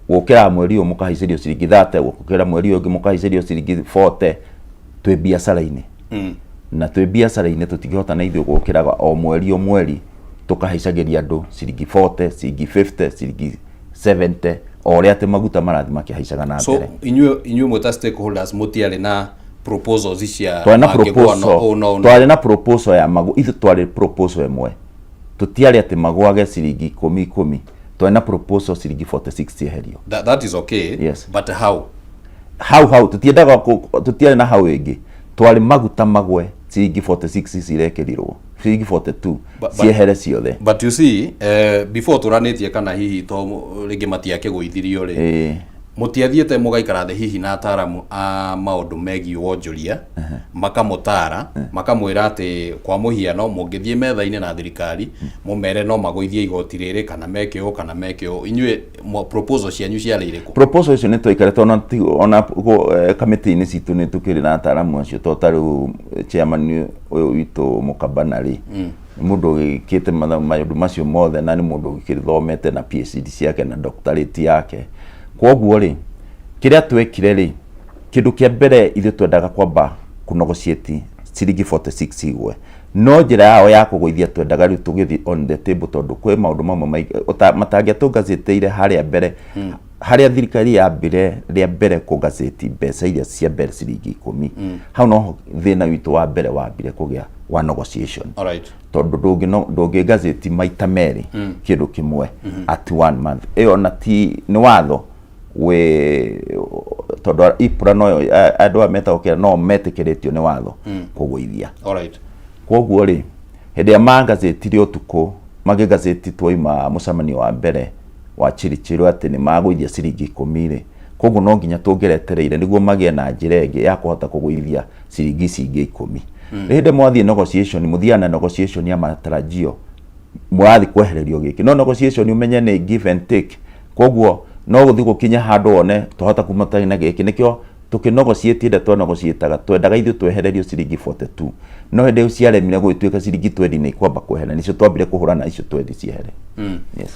gũkĩra mweri ũyũ mũkahaicĩrio ciringi 30, gũkĩra mweri ũyũ ũngĩ mũkahaicĩrio ciringi 40. Twĩ biacara-inĩ na twĩ biacara-inĩ tũtingĩhota na ithuĩ gũkĩraga o mweri o mweri tũkahaicagĩria andũ ciringi 40, ciringi 50, ciringi 70, o ũrĩa atĩ maguta marathiĩ makĩhaicaga na So mbere. inyuĩ mwĩ ta stakeholders mũtiarĩ na proposals cia Twarĩ na mangĩgwa proposal ũũ na ũũ na twarĩ na proposal ya magu ithuĩ twarĩ proposal ĩmwe, tũtiarĩ atĩ magwage ciringi 10 10, twarĩ na proposal ciringi 46 cieherio. That is okay. Yes. But how? Hau tũtiendaga tũtiarĩ na hau ĩngĩ, twarĩ maguta magwe ciringi 46 cirekĩrirwo ciringi 42 ciehere ciothe. But you see, before tũranĩtie kana hihi to rĩngĩ matiakĩgũithirio rĩ, mũtiathiĩte mũgaikara thĩ hihi na ataaramu a maũndũ megiĩ wonjoria, makamũtara, makamwĩra atĩ kwa mũhiano mũngĩthiĩ metha-inĩ na thirikari mũmere no magũithie igoti rĩrĩ kana meke ũũ kana meke ũũ, inyuĩ proposal cianyu ciarĩ irĩkũ? Proposal icio nĩ twaikarĩte ona kamĩtĩ-inĩ citũ nĩ tũkĩrĩ na ataaramu acio, to ta rĩu chairman ũyũ witũ Mũkabana rĩ, nĩ mũndũ ũgĩkĩte maũndũ macio mothe na nĩ mũndũ ũgĩthomete na PhD ciake na doctorate yake. Koguo rĩ, kĩrĩa twekire rĩ, kĩndũ kĩa mbere ithuĩ twendaga kwamba kũnegotiate ciringi 46 igwe, no njĩra yao ya kũgũithia twendaga rĩu tũgĩthiĩ on the table, tondũ kwĩ maũndũ mamwe matangĩatũngacĩtĩire harĩa mbere, harĩa thirikari yambire rĩa mbere kũgacĩti mbeca iria cia mbere ciringi 10, hau noho thĩna witũ wa mbere wambire kũgĩa wa negotiation. Tondũ ndũngĩgazĩti maita merĩ kĩndũ kĩmwe at one month, ĩyo na ti nĩ watho wĩ, tondũ EPRA noyo andũ aya metagwo kĩra no metĩkĩrĩtio nĩ watho kũgũithia. Koguo rĩ, hĩndĩ ĩrĩa mangazĩtire ũtukũ magĩgazĩti twaima mũcemanio wa mbere wa Chirichiro atĩ nĩ magũithia ciringi 10 rĩ, koguo no nginya tũngĩretereire nĩguo magĩe na njĩra ĩngĩ ya kũhota kũgũithia ciringi ici ingĩ 10. Hĩndĩ mwathiĩ negotiation, mũthiaga na negotiation ya matarajio mũrathiĩ kwehererio gĩkĩ, no negotiation ũmenye nĩ give and take, koguo no gũthiĩ gũkinya handũ wone twahota kuma tũtarĩ na gĩkĩ, nĩkĩo Tũkĩnogociĩti ĩrĩa twanogociĩtaga twendaga ithuĩ twehererio ciringi 42 no hĩndĩ ĩyo ciaremire gũgĩtuĩka ciringi 20 nĩ ikwamba kwehera nĩcio twambire kũhũrana icio 20 ciehere. Yes.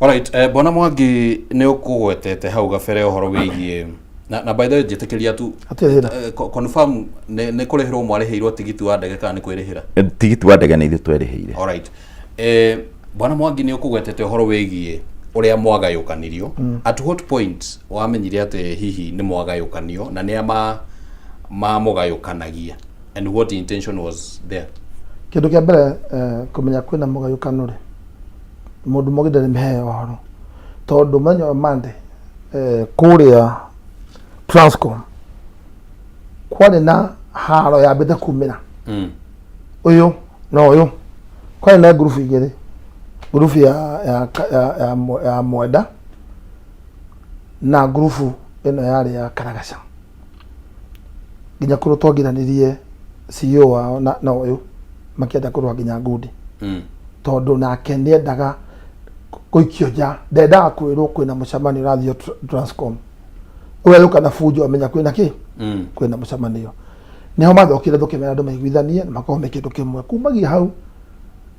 Alright, Bwana Mwangi nĩ ũkũgwetete hau gabere ũhoro wĩgiĩ na by the way njĩtĩkĩria tu Hatirĩ thĩna. Confirm nĩ kũrĩhĩrwo mwarĩhĩirwo tigiti wa ndege kana nĩ kwĩrĩhĩra? Tigiti wa ndege nĩ ithuĩ twerĩhĩire. Alright. Bwana Mwangi nĩ ũkũgwetete ũhoro wĩgiĩ ũrĩa mwagayũkanirio. At what point wamenyire atĩ hihi nĩ mwagayũkanio na nĩa ma mamũgayũkanagia and what intention was there? Kĩndũ kĩa mbere kũmenya kwĩna mũgayũkano rĩ, mũndũ mũgĩ ndarĩ mĩheo ũhoro, tondũ mũthenya wa Monday kũrĩa Transcom kwarĩ na haro yambĩte kumĩra ũyũ na ũyũ, kwarĩ na ngurubu igĩrĩ, ngurubu ya Mwenda na ngurubu ĩno yarĩ ya Karagaca, nginya kũrũ twangiranirie CEO wao na ũyũ makĩenda kũrũa nginya ngundi tondũ nake nĩendaga gũikio nja, ndendaga kwĩrwo kwĩna mũcemanio ũrathio Transcom, ũgagĩũka na bunjo amenya kwĩna kĩ kwĩna mũcemanio. Nĩho mathokire tũkĩmera andũ maiguithanie na makorwo me kĩndũ kĩmwe. Kumagia hau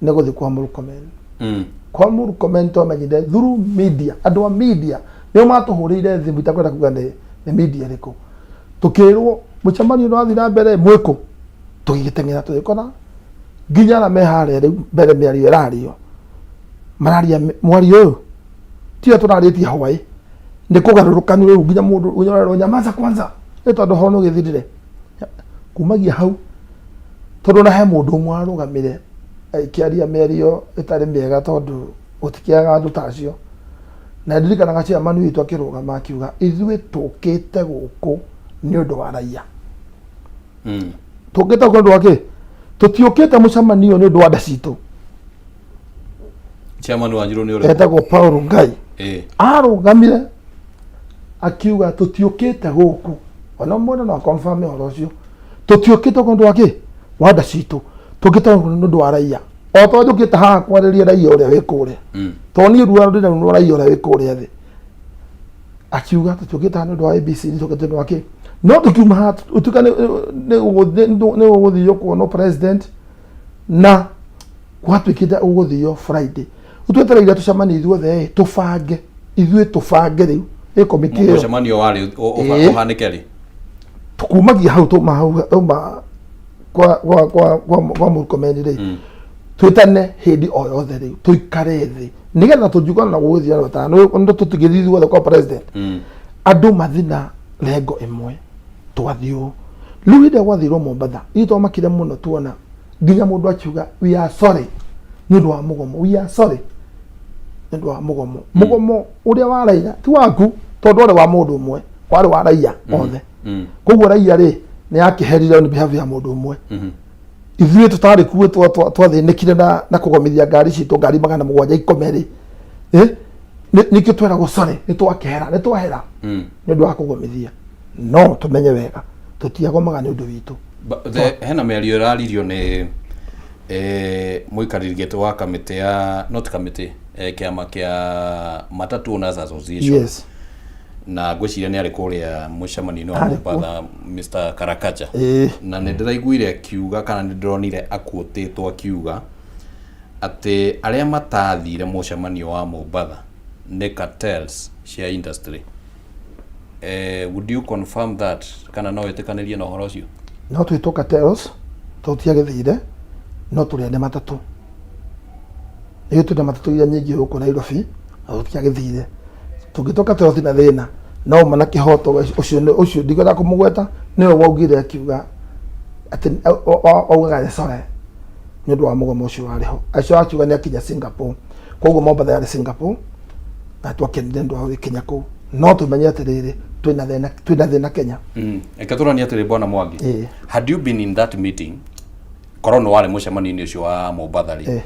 nĩ gũthiĩ kwa Murkomen. Kwa Murkomen twamenyire through media, andũ a media nĩo matũhũrĩire thimũ, itakwenda kuga nĩ media ĩrĩkũ, tũkĩrwo mũcemanio nĩ wathiĩ na mbere mwĩkũ, tũgĩgĩteng'era tũgĩkora nginya arĩa me harĩa rĩu mbere mĩario ĩrario mararia mwario ũyũ tiyo tũrarĩtie hwaĩ nĩ kũgarũrũkanu rĩu nginya mũndũ nginya ũrerwo nyamaza kwanza nĩ tondũ ũhoro nĩ ũgĩthirire kumagia hau, tondũ na he mũndũ ũmwe warũgamire akĩaria mĩario ĩtarĩ mĩega tondũ gũtikĩaga andũ ta acio, na ndirikanaga chairman witũ akĩrũgama akiuga ithuĩ tũkĩte gũkũ nĩ ũndũ wa raia. Tũkĩte gũkũ nĩ ũndũ wa kĩ? Tũtiũkĩte mũcemanio nĩ ũndũ wa nda citũ. Chairman wanyu nĩ ũrĩkũ? Etagwo Paul Ngai. Arũgamire akiuga tũtiũkĩte gũkũ, ona mũndũ no confirm ũhoro ũcio, tũtiũkĩte gũkũ nĩ ũndũ wa kĩ? Wa nda citũ, tũkĩte gũkũ nĩ ũndũ wa raia, o ta njũkĩte haha kwarĩria raia ũrĩa wĩ kũrĩa, tondũ niĩ ruo ndĩna ruo raia ũrĩa wĩ kũrĩa thĩ. Akiuga tũtiũkĩte haha nĩ ũndũ wa ABCD, tũkĩte nĩ ũndũ wa kĩ? No tũkiuma haha ũtuĩka nĩ ũgũthio kuonwo president, na gwatuĩkĩte ũgũthio Friday, twetereire tũcemanie ithuothe ĩ, tũbange ithuĩ tũbange rĩu ĩ komiti ĩyo. Mũcemanio warĩ ũhanĩke rĩ? Kumagia hau tuma hau tuma kwa Murkomen rĩ, twĩtane hĩndĩ o yothe rĩu tũikare thĩ nĩgetha tũngiuga na gũgĩthiĩ na wetano nĩ tũtigĩthiĩ ithuothe kwa president, andũ mathi na lengo ĩmwe. Twathiĩ rĩu hĩndĩ ĩrĩa gwathirwo Mombatha, ithuĩ twamakire mũno tuona nginya mũndũ akiuga we are sorry nĩ ũndũ wa mũgomo, we are sorry nĩ ũndũ wa mũgomo. Mũgomo ũrĩa wa raia ti waku, tondũ warĩ wa mũndũ ũmwe, warĩ wa raia othe. Koguo raia rĩ nĩ yakĩherire on behalf ya mũndũ ũmwe. Ithuĩ tũtarĩ kuo twathĩnĩkire na kũgomithia ngari citũ, ngari 700 ikome rĩ, nĩkĩo tweragwo sorry, nĩ twakĩhera, nĩ twahera nĩ ũndũ wa kũgomithia. No tũmenye wega tũtiagomaga nĩ ũndũ witũ. Hena mĩario ĩraririo nĩ mũikarĩri gĩtĩ wa kamĩtĩ ya not kamĩtĩ, kĩama kĩa Matatu Owners Association. Na ngwĩciria nĩ arĩ kũrĩa mũcemanio-inĩ wa Arĩ kuo. Mombatha, Mr Karakacha. Na nĩ ndĩraiguire akiuga kana nĩ ndĩronire akuotĩtwo akiuga atĩ arĩa matathire mũcemanio wa Mombatha nĩ cartels cia industry. Would you confirm that kana no wĩtĩkanĩrie na ũhoro ũcio? No twĩtwo cartels tondũ tiagĩthire, no tũrĩ ene matatũ. Nĩguo twĩna matatũ iria nyingĩ gũkũ Nairobi na tũtiagĩthire. Tũngĩtwo cartels na thĩna, no uma na kĩhoto ũcio ũcio ndikwenda kũmũgweta, nĩwe waugire akiuga atĩ augaga nĩ sorry nĩ ũndũ wa mũgomo ũcio warĩ ho. Acio akiuga nĩ akinya Singapore, koguo Mombatha yarĩ Singapore na twakenire nĩ ũndũ wa gũgĩkinya kũu. No tũmenye atĩrĩrĩ, twĩna thĩna, twĩna thĩna Kenya. Reke tũranie atĩrĩ Bwana Mwangi. Had you been in that meeting, korwo nĩ warĩ mũcemanio-inĩ ũcio wa Mombatha rĩ,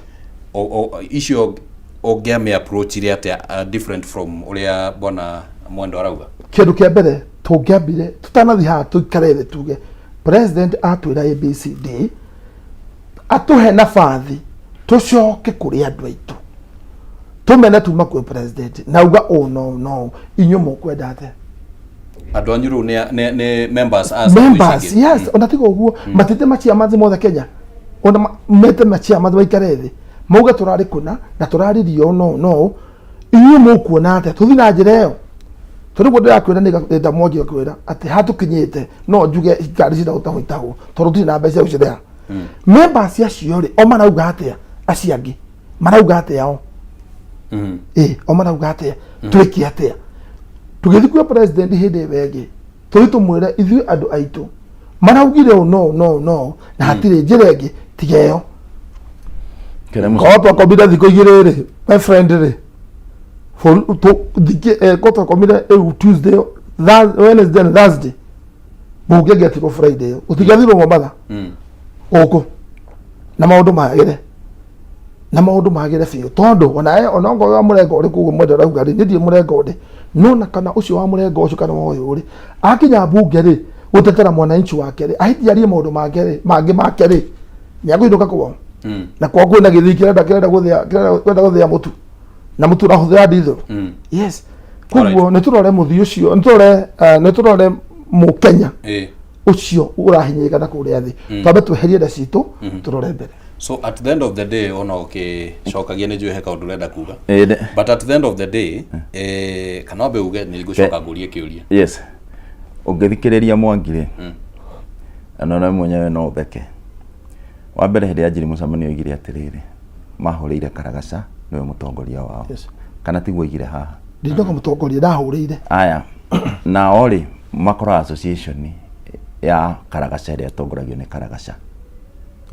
icio ũngĩamĩ approachire atĩa different from ũrĩa Bwana Mwendo arauga? Kĩndũ kĩa mbere tũngĩambire tũtanathiĩ haha tũikare thĩ tuge president atwĩra ABCD, atũhe nabathi tũcoke kũrĩ andũ aitũ tũmene tuma kwĩ president na uga ũũ no no inyuĩ mũkwenda atĩa. Andũ anyu rĩu nĩ members a SACCO Members ici ingĩ. Yes, ona tiga ũguo, matete maciamathi mothe Kenya, ona mete maciamathi maikare thĩ mauge tũrarĩ kũna na tũraririe ũũ no no inyuĩ mũkuona atĩa tũthiĩ na njĩra ĩyo, tondũ ũguo ndĩrakwĩra nĩ ndamwanjia kwĩra atĩ hatũkinyĩte no njuge ngari cina gũtahwo itahwo tondũ tũtirĩ na mbeca cia gũcirĩha. Members acio rĩ, o marauga atĩa? Acio angĩ marauga atĩa o? Ĩ o marauga atĩa? Twĩke atĩa? Tũgĩthiĩ kwĩ president hĩndĩ ĩyo ĩngĩ, tũthiĩ tũmwĩre ithuĩ andũ aitũ maraugire ũũ no no no na hatirĩ njĩra ĩngĩ tiga ĩyo. Korwo twakomire thikũ 2 rĩ, my friend rĩ, korwo twakomire rĩu Tuesday, Wednesday and Thursday, mbunge ĩngĩatigwo Friday ĩyo, gũtingĩathirwo Mombatha gũkũ na maũndũ magĩre na maũndũ magĩre biũ, tondũ ona ona ongorwo wa mũrengo ũrĩkũ ũguo mwenda ũrauga rĩ, niĩ ndirĩ mũrengo ndĩ no na kana ũcio wa mũrengo ũcio kana wa ũyũ rĩ, akinya mbunge rĩ, gũtetera mwananchi wake rĩ, ahĩtie arie maũndũ make rĩ, mangĩ make rĩ, nĩ akũinũka kwao na kwao kwĩna gĩthii kĩrenda gũthĩa mũtu na mũtu ũrahũthĩra diesel. Yes, koguo nĩ tũrore mũthii ũcio, nĩ tũrore mũkenya ũcio ũrahinyĩrĩka na kũrĩa thĩ, twambe tweherie nda citũ, tũrore mbere. So at the end of the day, ona ũkĩcokagia, nĩ njũĩ he kaũndũ ũrenda kuga, Ĩĩ, but at the end of the day, kana wambe uge, nĩ ngũcoka ngũrie kĩũria. Yes, ũngĩthikĩrĩria Mwangi rĩ, na ona mwenyewe no ũtheke. Wa mbere, hĩndĩ ya njiri mũcemanio oigire atĩrĩrĩ, mahũrĩire Karagaca nĩwe mũtongoria wao. Kana tiguo oigire haha? Ndindoga mũtongoria ndahũrĩire. Aya, nao rĩ, makoragwo association ya Karagaca ĩrĩa ĩtongoragio nĩ Karagaca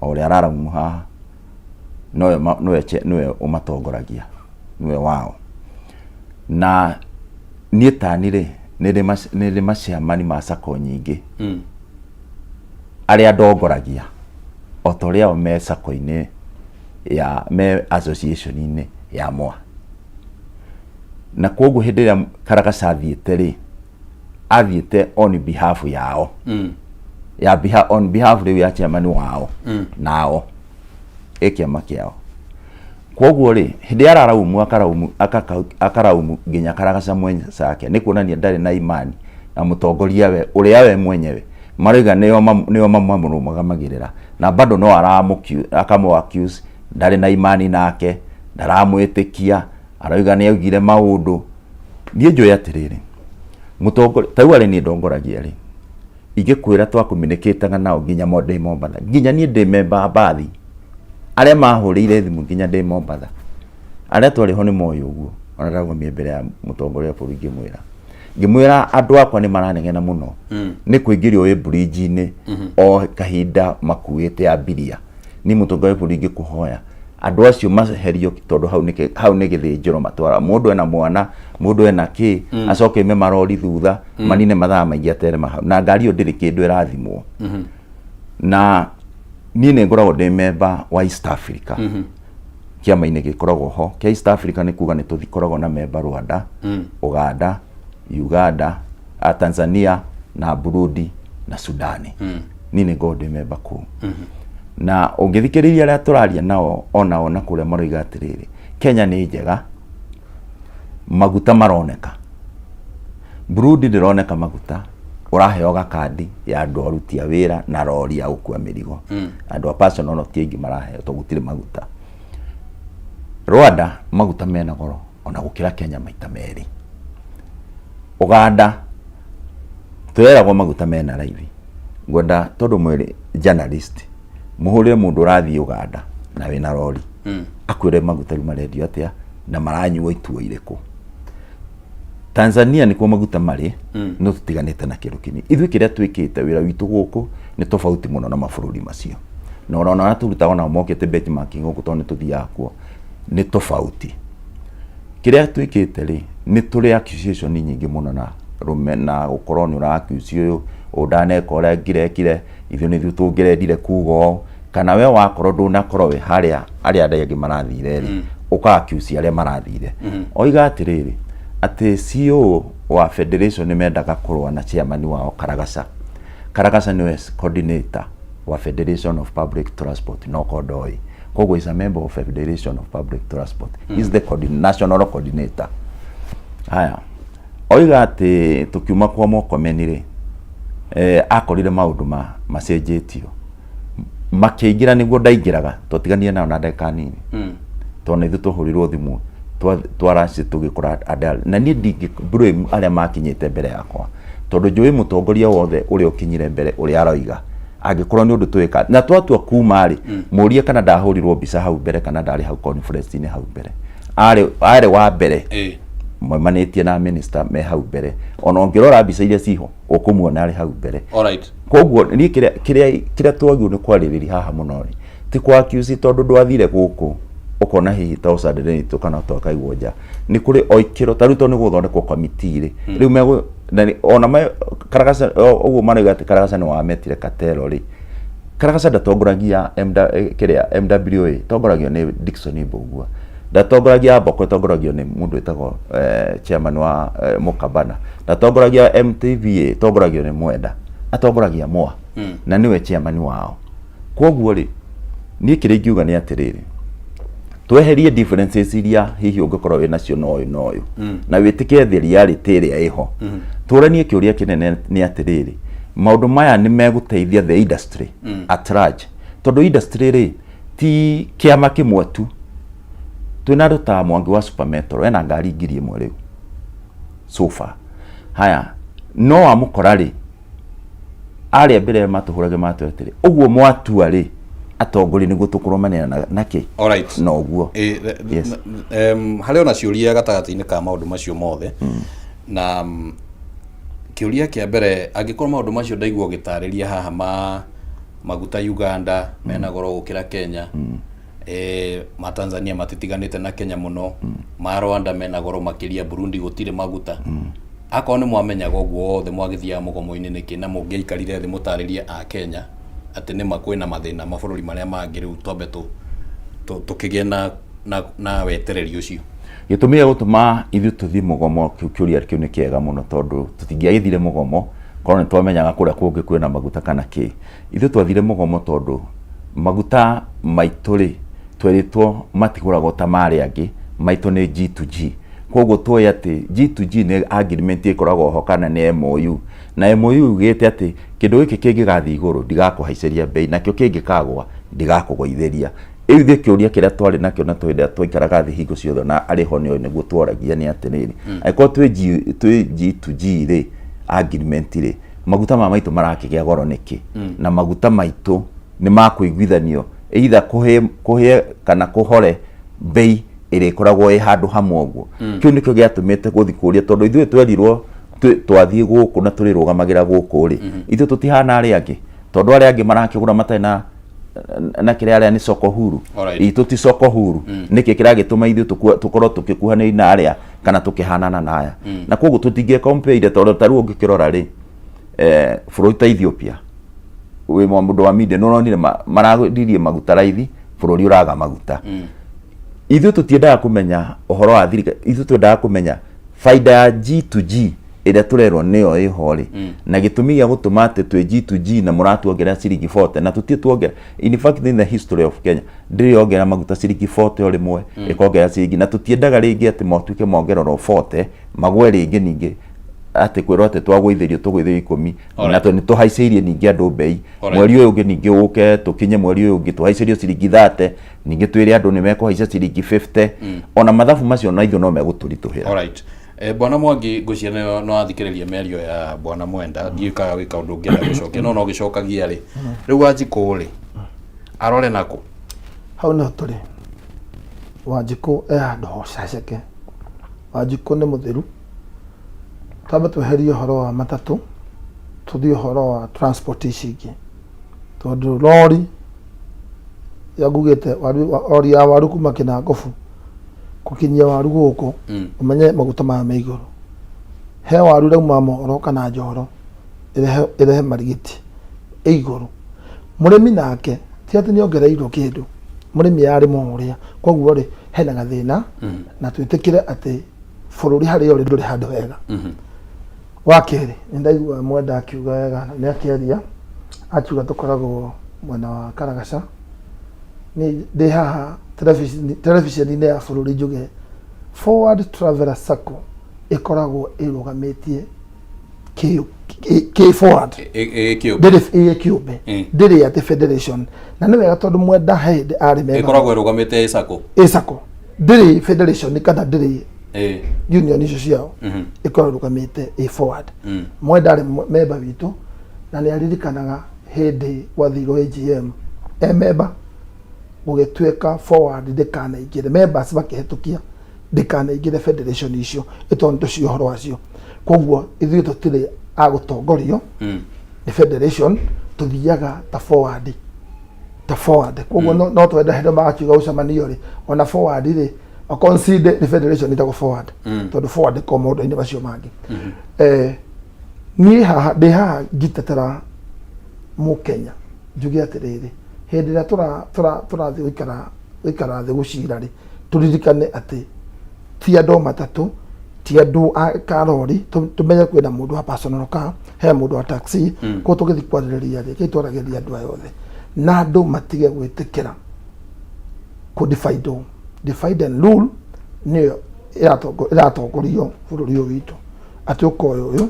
o ũrĩa araraumu haha, nowe nĩwe ũmatongoragia, nĩwe wao. Na niĩ tani rĩ, nĩ ndĩ maciamani ma sacco nyingĩ arĩa ndongoragia o ta ũrĩa o me sacco-inĩ ya me association-inĩ ya MWA, na koguo hĩndĩ ĩrĩa Karagaca athiĩte rĩ, athiĩte on behalf yao, ya on behalf rĩu ya chairman wao nao ĩ kĩama kĩao. Koguo rĩ, hĩndĩ ĩrĩa araraumu akaraumu akaraumu nginya Karagaca mwenzake, nĩ kuonania ndarĩ na imani na mũtongoria we ũrĩa we mwenyewe marauga nĩo mamũrũgamagĩrĩra, na bado no aramũ akamũ accuse ndarĩ na imani nake, ndaramwĩtĩkia, arauga nĩ augire maũndũ. Niĩ njũĩ atĩrĩrĩ, mũtongoria ta rĩu arĩ niĩ ndongoragia rĩ, ingĩkwĩra twakomunicataga nao nginya ndĩ Mombatha, nginya niĩ ndĩ memba wa mbathi arĩa mahũrĩire thimũ nginya ndĩ Mombatha, arĩa twarĩ ho nĩ moĩ ũguo. Ona ndarũgamire mbere ya mũtongoria wa bũrũri ngĩmwĩra andũ akwa nĩ maranegena mũno nĩ kũingĩrio wĩ bridge-inĩ o kahinda makuĩte abiria. Niĩ mũtongoria wa bũrũri ngĩkũhoya andũ acio maherio, tondũ hau nĩ gĩthĩnjĩro matwara mũndũ ena mwana, mũndũ ena kĩ, acoke ime marori thutha manine mathaa maingĩ aterema hau na ngari ĩyo ndĩrĩ kĩndũ ĩrathimwo. Na niĩ nĩ ngoragwo ndĩ memba wa East Africa, kĩama-inĩ gĩkoragwo ho kĩa East Africa, nĩ kuga nĩ tũkoragwo na memba Rwanda, Uganda, Tanzania na Burundi na Sudani. Niĩ nĩ ngoragwo ndĩ memba kũu, na ũngĩthikĩrĩria arĩa tũraria nao onao na kũrĩa maroiga atĩrĩrĩ, Kenya nĩ njega, maguta maroneka. Burundi ndĩroneka maguta, ũraheo gakandi ya andũ aruti a wĩra na rori ya gũkua mĩrigo. Andũ a personal no ti aingĩ maraheo tondũ gũtirĩ maguta. Rwanda maguta mena goro ona gũkĩra Kenya maita merĩ. Uganda twĩragwo maguta mena raithi. Ngwenda tondũ mwĩrĩ journalist mũhũrĩre mũndũ ũrathiĩ Uganda na wĩna rori, akwĩre maguta rĩu marendio atĩa na maranyuo ituo irĩkũ. Tanzania nĩkuo maguta marĩ, no tũtiganĩte na kĩndũ kĩnini. Ithuĩ kĩrĩa twĩkĩte wĩra witũ gũkũ nĩ tofauti mũno na mabũrũri macio, na ona arĩa tũrutaga nao mokĩte benchmarking gũkũ, tondũ nĩ tũthiaga kuo, nĩ tofauti. Kĩrĩa twĩkĩte rĩ, nĩ tũrĩ accusation nyingĩ mũno na rũme na gũkorwo nĩ ũra accuse ũyũ, ũyũ ndaneka ũrĩa ngĩrekire, ithuĩ nĩ ithuĩ tũngĩrendire kuga ũũ, kana we wakorwo ndũnakorwo wĩ harĩa arĩa angĩ marathire rĩ, ũka accuse arĩa marathire. Oiga atĩrĩrĩ, atĩ CEO wa federation nĩ mendaga kũrũa na chairman wao Karagaca. Karagaca nĩwe coordinator wa Federation of Public Transport, no kondoĩ koguo is a member of Federation of Public Transport. He's the national coordinator. Haya, Oiga atĩ tũkiuma kwa Murkomen rĩ, eh, akorire maũndũ ma macenjetio makĩingĩra nĩguo ndaingĩraga twatiganire nao na ndagĩka nini tondũ na ithuĩ twahũrirwo thimũ twaraci tũgĩkora andũ na niĩ ndingĩ blame arĩa makinyĩte mbere yakwa tondũ njũĩ mũtongoria wothe ũrĩa ũkinyire mbere ũrĩa aroiga angĩkorwo nĩ ũndũ twĩka na twatua kuma rĩ mũrie kana ndahũrirwo mbica hau mbere kana ndarĩ hau conference-inĩ hau mbere arĩ arĩ wa mbere maumanĩtie na minister me hau mbere ona ũngĩrora mbica iria ciho ũkũmuona arĩ hau mbere. Alright. Koguo niĩ kĩrĩa kĩrĩa kĩrĩa twagĩrĩirwo nĩ kwarĩrĩria haha mũno rĩ ti kwa accuse tondũ ndwathire gũkũ ũkona hihi ta ũcandanĩtwo kana twakaigwo nja nĩ kũrĩ o ikĩro ta rĩu tondũ nĩ gũthondekwo committee rĩ rĩu megũ na nĩ- ona me Karagaca ũguo marauga atĩ Karagaca nĩ wametire Katero rĩ Karagaca ndatongoragia kĩrĩa MWA tongoragio nĩ Dickson Mbugua ndatongoragia Mboko ĩtongoragio nĩ mũndũ wĩtagwo chairman wa Mũkabana ndatongoragia MTVA ĩtongoragio nĩ Mwenda atongoragia MOA na nĩwe chairman wao koguo rĩ niĩ kĩrĩa ingiuga nĩ atĩrĩrĩ tweherie differences iria hihi ũngĩkorwo wĩ nacio na ũyũ na ũyũ na wĩtĩkĩre the reality ĩrĩa ĩho tũranie kĩũria kĩnene nĩ atĩrĩrĩ maũndũ maya nĩ megũteithia the industry at large tondũ industry rĩ ti kĩama kĩmwe tu twĩna andũ ta Mwangi wa Super Metro ena ngari 1000 rĩu so far haya no wamũkora rĩ arĩa mbere matũhũrage matwĩra atĩrĩ ũguo mwatua rĩ atongoria nĩguo tũkũrũmanĩra na kĩ Alright. na ũguo. Yes. Harĩ ona ciũria gatagatĩ-inĩ ka maũndũ macio mothe na kĩũria kĩa mbere angĩkorwo maũndũ macio ndaigua ũgĩtarĩria haha ma maguta Uganda mena goro gũkĩra Kenya, ma Tanzania matitiganĩte na Kenya mũno, ma Rwanda mena goro makĩria, Burundi gũtirĩ maguta. Akorwo nĩ mwamenyaga ũguo wothe mwagĩthiaga mũgomo-inĩ nĩkĩ na mũngĩaikarire thĩ mũtarĩrie a Kenya atĩ nĩma kwĩna mathĩna mabũrũri marĩa mangĩ rĩu twambe tũkĩgĩe na wetereri ũcio? Gĩtũmi gĩa gũtũma ithuĩ tũthiĩ mũgomo kĩu kĩũria kĩu nĩ kĩega mũno tondũ tũtingĩagĩthire mũgomo korwo nĩ twamenyaga kũrĩa kũngĩ kwĩna maguta kana kĩ. Ithuĩ twathire mũgomo tondũ maguta maitũ rĩ twerĩtwo matigũragwo ta ma arĩa angĩ, maitũ nĩ G to G. Koguo tũĩ atĩ G to G nĩ agreement ĩkoragwo ho kana nĩ MOU. Na MOU yugĩte atĩ kĩndũ gĩkĩ kĩngĩgathiĩ igũrũ ndigakũhaicĩria mbei nakĩo kĩngĩkagwa ndigakũgũithĩria. Rĩu ithuĩ kĩũria kĩrĩa twarĩ nakĩo na hĩndĩ ĩrĩa twaikaraga thĩ hingo ciothe na arĩ ho nĩoĩ nĩguo tworagia nĩ atĩrĩrĩ, angĩkorwo twĩ G, twĩ G to G rĩ, agreement rĩ, maguta ma maitũ marakĩgĩa goro nĩkĩ? Na maguta maitũ nĩ makũiguithanio either kũhĩe, kũhĩe kana kũhore mbei ĩrĩa ĩkoragwo ĩ handũ hamwe ũguo. Kĩu nĩkĩo gĩatũmĩte gũthiĩ kũria tondũ ithuĩ twerirwo twathiĩ gũkũ na tũrĩrũgamagĩra gũkũ rĩ, ithuĩ tũtihana arĩa angĩ tondũ arĩa angĩ marakĩgũra matarĩ na na kĩrĩa arĩa nĩ soko huru. Itũ ti soko huru. Nĩkĩ kĩragĩtũma ithuĩ tũkorwo tũkĩkuhanĩrĩria na arĩa kana tũkĩhanana na aya? Na koguo tũtingĩ compare tondũ ta rĩu ũngĩkĩrora rĩ, bũrũri ta Ethiopia wĩ mũndũ wa media nĩ ũronire maragũririe maguta raithi, bũrũri ũraga maguta. Ithuĩ tũtiendaga kũmenya ũhoro wa thirikari, ithuĩ twendaga kũmenya baida ya G to G ĩrĩa tũrerwo nĩyo ĩho rĩ, na gĩtũmi gĩa gũtũma atĩ twĩ G to G na mũratuongerera ciringi 40 na tũtirĩ tuongerera. In fact in the history of Kenya ndĩrĩ yongerera maguta ciringi 40 o rĩmwe, ĩkongerera ciringi, na tũtiendaga rĩngĩ atĩ matuĩke mongererwo 40 magwe rĩngĩ ningĩ atĩ kwĩrwo atĩ twagũithĩrio tũgũithĩrio 10 na nĩ tũhaicĩirie ningĩ andũ mbei. Mweri ũyũ ũngĩ ningĩ ũke tũkinye mweri ũyũ ũngĩ tũhaicĩrio ciringi 30 ningĩ twĩre andũ nĩ mekũhaica ciringi 50 ona mathabu macio na ithuĩ no megũtũritũhĩra. Alright. Bwana Mwangi ngwĩciria nĩ wathikĩrĩria mĩario ya Bwana Mwenda, ndiũĩ kana gwĩ kaũndũ ũngĩenda gũcokia no no ũgĩcokagia rĩ, rĩu Wanjikũ rĩ arore nakũ? Hau nĩho tũrĩ. Wanjikũ e handũ hocaceke. Wanjikũ nĩ mũtheru. Twambe tweherie ũhoro wa matatũ tũthiĩ ũhoro wa transport ici ingĩ, tondũ rori ya ngugĩte rori ya waru kuma Kĩnangobu gũkinyia waru gũkũ, ũmenye maguta maya me igũrũ. He waru ĩrauma Moro kana Njoro ĩrehe Marigiti ĩ igũrũ. Mũrĩmi nake ti atĩ nĩ ongereirwo kĩndũ, mũrĩmi ararĩma o ũrĩa. Koguo rĩ, hena gathĩna na twĩtĩkĩre atĩ bũrũri harĩa ũrĩ ndũrĩ handũ hega. Wa kerĩ, nĩ ndaigua Mwenda akiuga wega na nĩ akĩaria akiuga tũkoragwo mwena wa Karagaca. Niĩ ndĩ haha terebiceni-inĩ ya bũrũri njuge Forward Traveller Sacco Ĩkoragwo ĩrũgamĩtie kĩ kĩ forward. Ĩ kĩũmbe. Ndĩrĩ ĩ kĩũmbe. Ndĩrĩ atĩ federation, na nĩ wega tondũ Mwenda he hĩndĩ arĩ member. Ĩkoragwo ĩrũgamĩte ĩ sacco. Ĩ sacco, ndĩrĩ federation kana ndĩrĩ union icio ciao. Ĩkoragwo ĩrũgamĩte ĩ forward. Mwenda arĩ member witũ na nĩ aririkanaga hĩndĩ gwathirwo AGM e member, gũgĩtuĩka forward ndĩkanaingĩre, members makĩhetũkia ndĩkanaingĩre federation icio ĩtondũ nĩ tũcio ũhoro wacio. Koguo ithuĩ tũtirĩ a gũtongorio nĩ federation, tũthiaga ta forward, ta forward. Koguo no twende hĩndĩ magakiuga gũcemanio rĩ, ona forward rĩ, concede nĩ federation ĩtagwo forward, tondũ forward ĩkoragwo maũndũ-inĩ macio mangĩ. Niĩ haha ndĩ haha ngĩtetera mũkenya, njuge atĩrĩrĩ, hĩndĩ ĩrĩa tũrathiĩ gũikara thĩ gũcira rĩ, tũririkane atĩ ti andũ a matatũ, ti andũ a karori, tũmenye kwĩna mũndũ wa personal car, he mũndũ wa taxi. Koguo tũgĩthiĩ kwarĩrĩria rĩ, kĩi twaragĩrĩria andũ aya othe, na andũ matige gwĩtĩkĩra kũ divide, divide and rule nĩyo ĩratongorio bũrũri ũyũ witũ, atĩ ũkoya ũyũ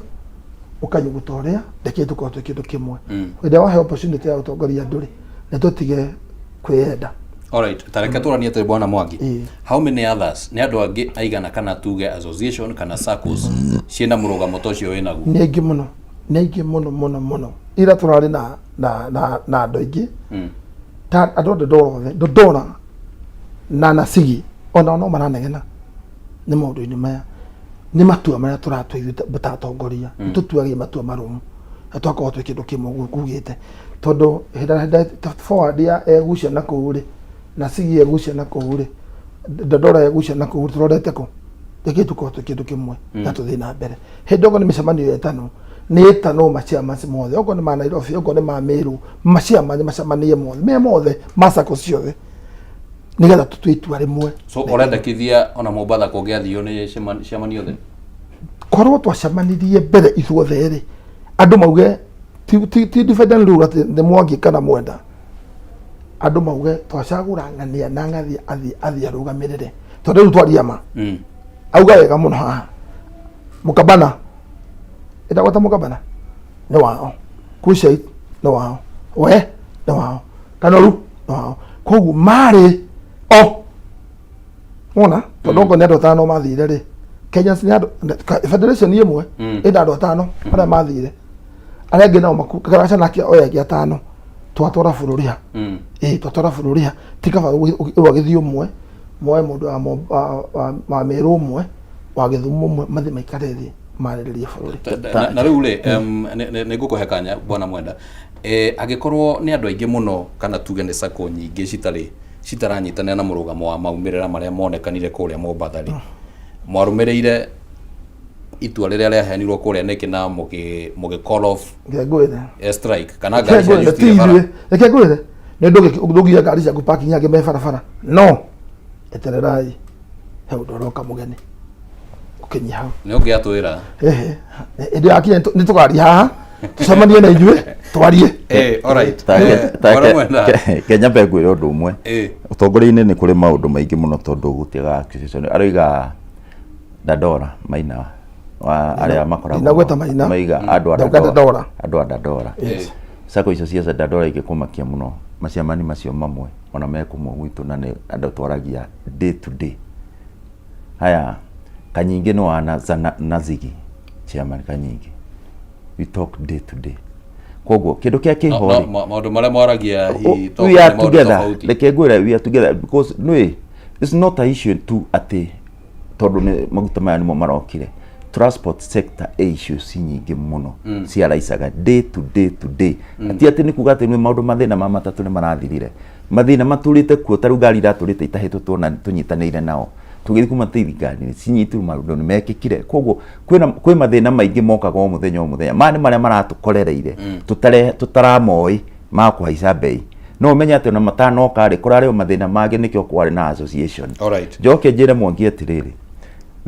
ũkanyuguta ũrĩa, reke tũkorwo twĩ kĩndũ kĩmwe. Hĩndĩ ĩrĩa wahe opportunity ya gũtongoria andũ rĩ, nĩ tũtige kwĩyenda. Alright, ta reke tũranie atĩrĩ, bwana Mwangi. How many others, nĩ andũ angĩ aigana kana tuge association kana SACCOs ciĩna mũrũgamo ta ũcio wĩnaguo? Nĩ aingĩ mũno, nĩ aingĩ mũno mũno mũno. Ira tũrarĩ na andũ aingĩ ta andũ a Dodora othe, Dodora na Nasigi, onao no maranegena nĩ maũndũ-inĩ maya, nĩ matua marĩa tũratua ithuĩ ta atongoria. Tũtuage matua marũmu na twakorwo twĩ kĩndũ kĩmwe, ũguo ngugĩte, tondũ hĩndĩ hĩndĩ forward ya egucia na kũu rĩ, na Sigi egucia na kũu rĩ, Dodora egucia na kũu, tũrorete kũ? Reke tũkorwo twĩ kĩndũ kĩmwe na tũthiĩ na mbere. Hĩndĩ okorwo nĩ mĩcemanio yetanwo, nĩ ĩtanwo machairmans mothe, okorwo nĩ ma Nairobi, okorwo nĩ ma Meru, machairman macemanie mothe, me mothe ma SACCO ciothe, nĩgetha tũtue itua rĩmwe. So ũrendekithia ona Mombatha kũngĩathio nĩ ciamani othe? Korwo twacemanirie mbere ithuothe rĩ, andũ mauge ti divide and rule atĩ nĩ Mwangi kana Mwenda, andũ mauge twacagũra ng'ania na ng'athia athiĩ arũgamĩrĩre, tondũ rĩu twaria ma auga wega mũno haha, Mũkabana ĩtagwo ta Mũkabana nĩ wao, Kushait nĩ wao, we nĩ wao, Kanoru nĩ wao, koguo marĩ o wona, tondũ okorwo nĩ andũ atano mathire rĩ, Kenya nĩ andũ federation ĩmwe ĩna andũ atano arĩa mathire, arĩa angĩ nao makaraca nake oya angĩ atano, twatwara bũrũri ha? Ĩ twatwara bũrũri ha? Ti kaba ũgagĩthiĩ ũmwe, moe mũndũ wa Meru ũmwe, wa Gĩthumo ũmwe, mathiĩ maikare thĩ marĩrĩrie bũrũri. Na rĩu rĩ, nĩ ngũkũhe kanya, bwana Mwenda. Angĩkorwo nĩ andũ aingĩ mũno kana tuge nĩ sacco nyingĩ citarĩ citaranyitanĩra na mũrũgamo wa maumĩrĩra marĩa monekanire kũrĩa Mombatha rĩ, mwarũmĩrĩire itua rĩrĩa rĩaheanirwo kũrĩa nĩkĩ na mũgĩ call off Reke ngwĩre. Strike kana Reke ngari cianyu ngwĩre, ti citirĩ bara? Ithuĩ reke ngwĩre, nĩ ndũngiya ngari ciaku parking angĩ me barabara, no etererai, he ũndũ ũroka mũgeni ũkinyia hau. Nĩ ũngĩatwĩra. Ehe, hĩndĩ yakinya nĩ tũkaria haha, tũcemanie na inyuĩ twarie. Alright. Bwana Mwenda. Kenya mbe ngwĩre ũndũ ũmwe. Ũtongoria-inĩ nĩ kũrĩ maũndũ maingĩ mũno tondũ gũtiagaga accusation. Aroiga Dandora Maina wa arĩa makoragwo Ndinagweta Maina. Maiga andũ a Ndauga Dandora. Andũ a Dandora. Yes. Sacco icio cia Dandora ingĩkũmakia mũno, maciamani macio mamwe ona me kũmwe gwitũ na nĩ andũ twaragia day to day. Haya, Kanyingĩ nĩ wa Nazigi, chairman Kanyingĩ, we talk day to day, koguo kĩndũ kĩa No, kĩho no, rĩ, maũndũ marĩa mwaragia hihi to we nĩ are maũndũ together. tofauti. Reke ngwĩre, we are together because nĩ it's not a issue tu atĩ tondũ nĩ maguta maya nĩmo marokire. Transport sector ĩ issues nyingĩ mũno ciaraicaga day to day to day. Ti atĩ nĩ kuga atĩ nĩ maũndũ mathĩna ma matatũ nĩ marathirire, mathĩna matũrĩte kuo. Ta rĩu ngari iratũrĩte itahĩtwo na tũnyitanĩire nao tũgĩthiĩ kuma thirikari cinyitirwo, maũndũ nĩ mekĩkire. Koguo kwĩna kwĩ mathĩna maingĩ mokaga o mũthenya o mũthenya. Maya nĩ marĩa maratũkorereire tũtare tũtaramoĩ ma kũhaica mbei. No ũmenye atĩ ona matanoka rĩ, kũrarĩ o mathĩna mangĩ, nĩkĩo kwarĩ na association. Njoke njĩre Mwangi atĩrĩrĩ,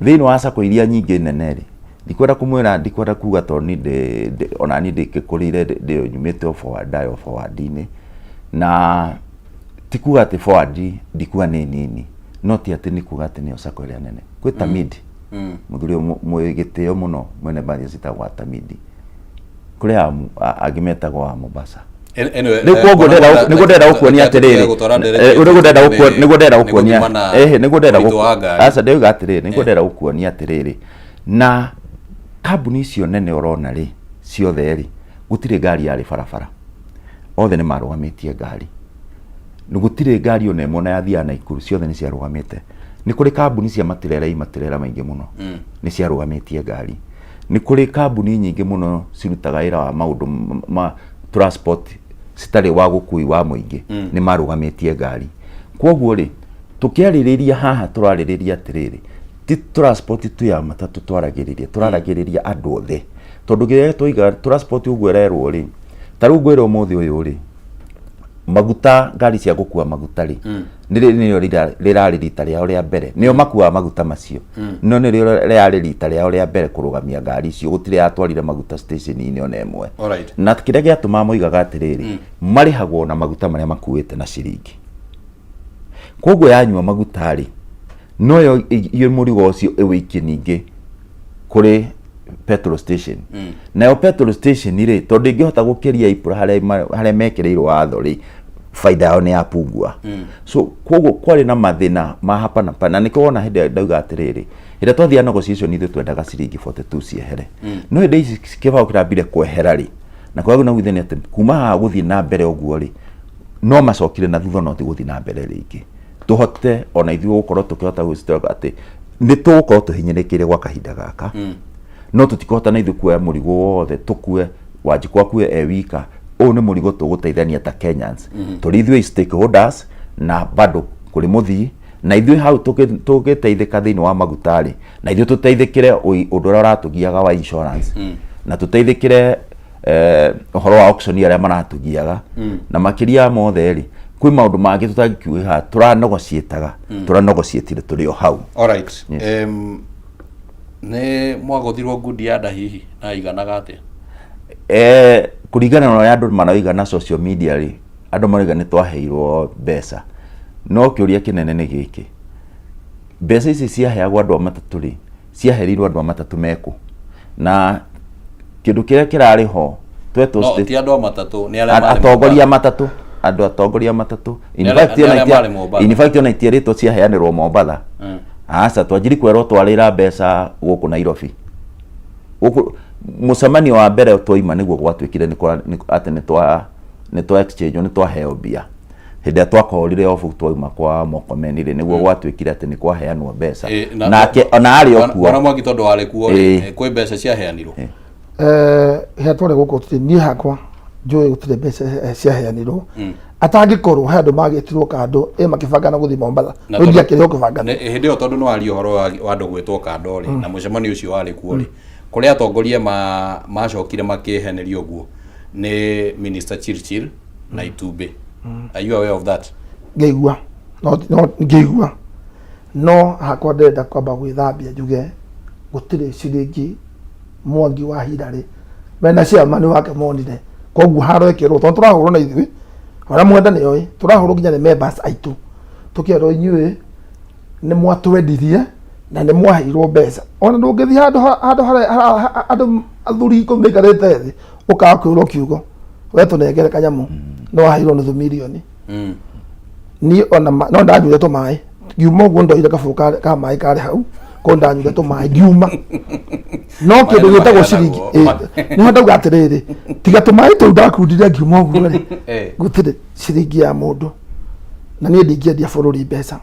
thĩinĩ wa sacco iria nyingĩ nene rĩ, ndikwenda kũmwĩra, ndikwenda kuga tondũ niĩ ona niĩ ndĩkĩkũrĩire ndĩ nyumĩte o forward, ndayo forward-inĩ, na ti kuga atĩ forward ndikuga nĩ nini, no ti atĩ nĩ kuga atĩ nĩyo sacco ĩrĩa nene kwĩ Tamidi. Mũthuri ũyũ mwĩ gĩtĩo mũno, mwene mbari citagwo Atamidi. Kũrĩ angĩ metagwo a Mombasa. Anyway, Rĩu koguo ndĩrenda nĩguo ndĩrenda gũkuonia atĩrĩrĩ, gũtwara ndereti nĩguo ndĩrenda nĩguo ndĩrenda nĩ gũkuonia gũthima na nĩguo ndĩrenda ũritũ wa ngari. Aca, ndĩrauga atĩrĩrĩ, nĩguo ndĩrenda gũkuonia atĩrĩrĩ, na kambuni icio nene ũrona rĩ, ciothe rĩ, gũtirĩ ngari yarĩ barabara, othe nĩ marũgamĩtie ngari. Gũtirĩ ngari ona ĩmwe ona yathiaga Naikuru, ciothe nĩ ciarũgamĩte. Nĩ kũrĩ kambuni cia matirera i matirera maingĩ mũno nĩ ciarũgamĩtie ngari. Nĩ kũrĩ kambuni nyingĩ mũno cirutaga wĩra wa maũndũ ma transport citarĩ wa gũkui wa mũingĩ, nĩ marũgamĩtie ngari. Koguo rĩ, tũkĩarĩrĩria haha tũrarĩrĩria atĩrĩrĩ, ti transport tu ya matatũ twaragĩrĩria, tũraragĩrĩria andũ othe. Tondũ kĩrĩa twaiga transport ũguo ĩrerwo rĩ, ta rĩu ngwĩra ũmũthĩ ũyũ rĩ, maguta, ngari cia gũkua maguta rĩ, nĩ nĩrĩo rĩrarĩ rita rĩao rĩa mbere, nĩo makuaga maguta macio, no nĩrĩo rĩarĩ rita rĩao rĩa mbere kũrũgamia ngari icio, gũtirĩ yatwarire maguta station-inĩ ona ĩmwe. Na kĩrĩa gĩatũmaga moigaga atĩrĩrĩ, marĩhagwo na maguta marĩa makuĩte na ciringi, koguo yanyua maguta rĩ, noyo mũrigo ũcio ĩwĩikie ningĩ kũrĩ petrol station. Nayo petrol station rĩ, tondũ ndĩngĩhota gũkĩria ipura harĩa harĩa mekĩrĩirwo watho rĩ, faida yao nĩ yapungua. So koguo kwarĩ na mathĩna ma hapa na pale, na nĩkĩo wona hĩndĩ ĩrĩa ndauga atĩrĩrĩ, hĩndĩ ĩrĩa twathiaga negotiation ithuĩ twendaga ciringi 42 ciehere, no hĩndĩ ici kĩbaũ kĩrambire kwehera rĩ, na kwagu na nĩ atĩ kuma haha gũthiĩ na mbere ũguo rĩ, no macokire na thutha, no ti gũthiĩ na mbere rĩngĩ tũhote ona ithuĩ gũkorwo tũkĩhota gwĩciria atĩ nĩ tũgũkorwo tũhinyĩrĩkĩire gwa kahinda gaka, no tũtikũhota na ithuĩ kuoya mũrigo wothe tũkue, Wanjikũ akue e wika. Ũyũ nĩ mũrigo tũgũteithania ta Kenyans, tũrĩ ithuĩ stakeholders, na bado kũrĩ mũthii na ithuĩ hau tũgĩteithĩka thĩinĩ wa maguta rĩ, na ithuĩ tũteithĩkĩre ũndũ ũrĩa ũratũgiaga wa insurance, na tũteithĩkĩre ũhoro wa auction arĩa maratũgiaga, na makĩria ya mothe rĩ, kwĩ maũndũ mangĩ tũtangĩkiuga haha tũranegotiataga, tũranegotiatire tũrĩ o hau. Alright. Yes. Nĩ mwagũthirwo ngundi ya nda hihi na iganaga atĩa? Kũringana na ũrĩa andũ maroiga na social media rĩ, andũ maroiga nĩ twaheirwo mbeca, no kĩũria kĩnene nĩ gĩkĩ, mbeca ici ciaheagwo andũ a matatũ rĩ, ciaherirwo andũ a matatũ mekũ? Na kĩndũ kĩrĩa kĩrarĩ ho twetwo No ti andũ a matatũ, nĩ arĩa marĩ atongoria Mombasa. matatũ, andũ atongoria matatũ. In Nĩ fact nĩ ona arĩa marĩ Mombasa. In fact ona itierĩtwo ciaheanĩrwo Mombatha. Aca, twanjiri kwerwo twarĩra mbeca gũkũ Nairobi, gũkũ mũcemanio wa mbere twaima nĩguo gwatuĩkire atĩ nĩ twa exchange, nĩ twaheo mbia hĩndĩ ĩrĩa twakorire obu twauma kwa Mokomeni rĩ, nĩguo gwatuĩkire atĩ nĩ kwaheanwo mbeca. Nake ona arĩ o kuo. Bwana Mwangi, tondũ warĩ kuo rĩ, kwĩ mbeca ciaheanirwo? Hĩa twarĩ gũkũ tũtirĩ, niĩ hakwa njũĩ gũtirĩ mbeca ciaheanirwo, atangĩkorwo he andũ magĩtirwo kando ĩ makĩbanga na gũthiĩ Mombatha. Na rĩu tondũ- ndiakĩrĩ ho kĩbangano. Hĩndĩ ĩyo tondũ nĩ waria ũhoro wa andũ gwĩtwo kando rĩ, na mũcemanio ũcio warĩ kuo rĩ, kũrĩ atongoria macokire makĩhenerio ũguo nĩ Minister Chirchir na Itumbĩ. Are you aware of that? Ngĩigua, no ngĩigua, no hakwa ndĩrenda kwamba gwĩthambia njuge gũtirĩ ciringi Mwangi wa Hirarĩ mena ciama nĩ wake monire, koguo haro ĩkĩrwo tondũ tũrahũrwo na ithuĩ ona mwenda nĩ oĩ tũrahũrwo nginya nĩ members aitũ, tũkerwo inyuĩ nĩ mwatwendirie na nĩ mwaheirwo mbeca. Ona ndũngĩthiĩ handũ handũ harĩa andũ athuri 10 maikarĩte thĩ ũkaga kwĩrwo kiugo we tũnengere kanyamũ no waheirwo nuthu mirioni. Niĩ ona no ndanyuire tũmaĩ ngiuma ũguo, ndoire kabũyũ ka maĩ karĩ hau ko ndanyuire tũmaĩ ngiuma, no kĩndũ Maĩ gĩtagwo ciringi nĩmaheanagwo. Nĩho ndauga atĩrĩrĩ, tiga tũmaĩ tũu ndakundire ngiuma ũguo rĩ, gũtirĩ ciringi ya mũndũ, na niĩ ndingĩendia bũrũri mbeca.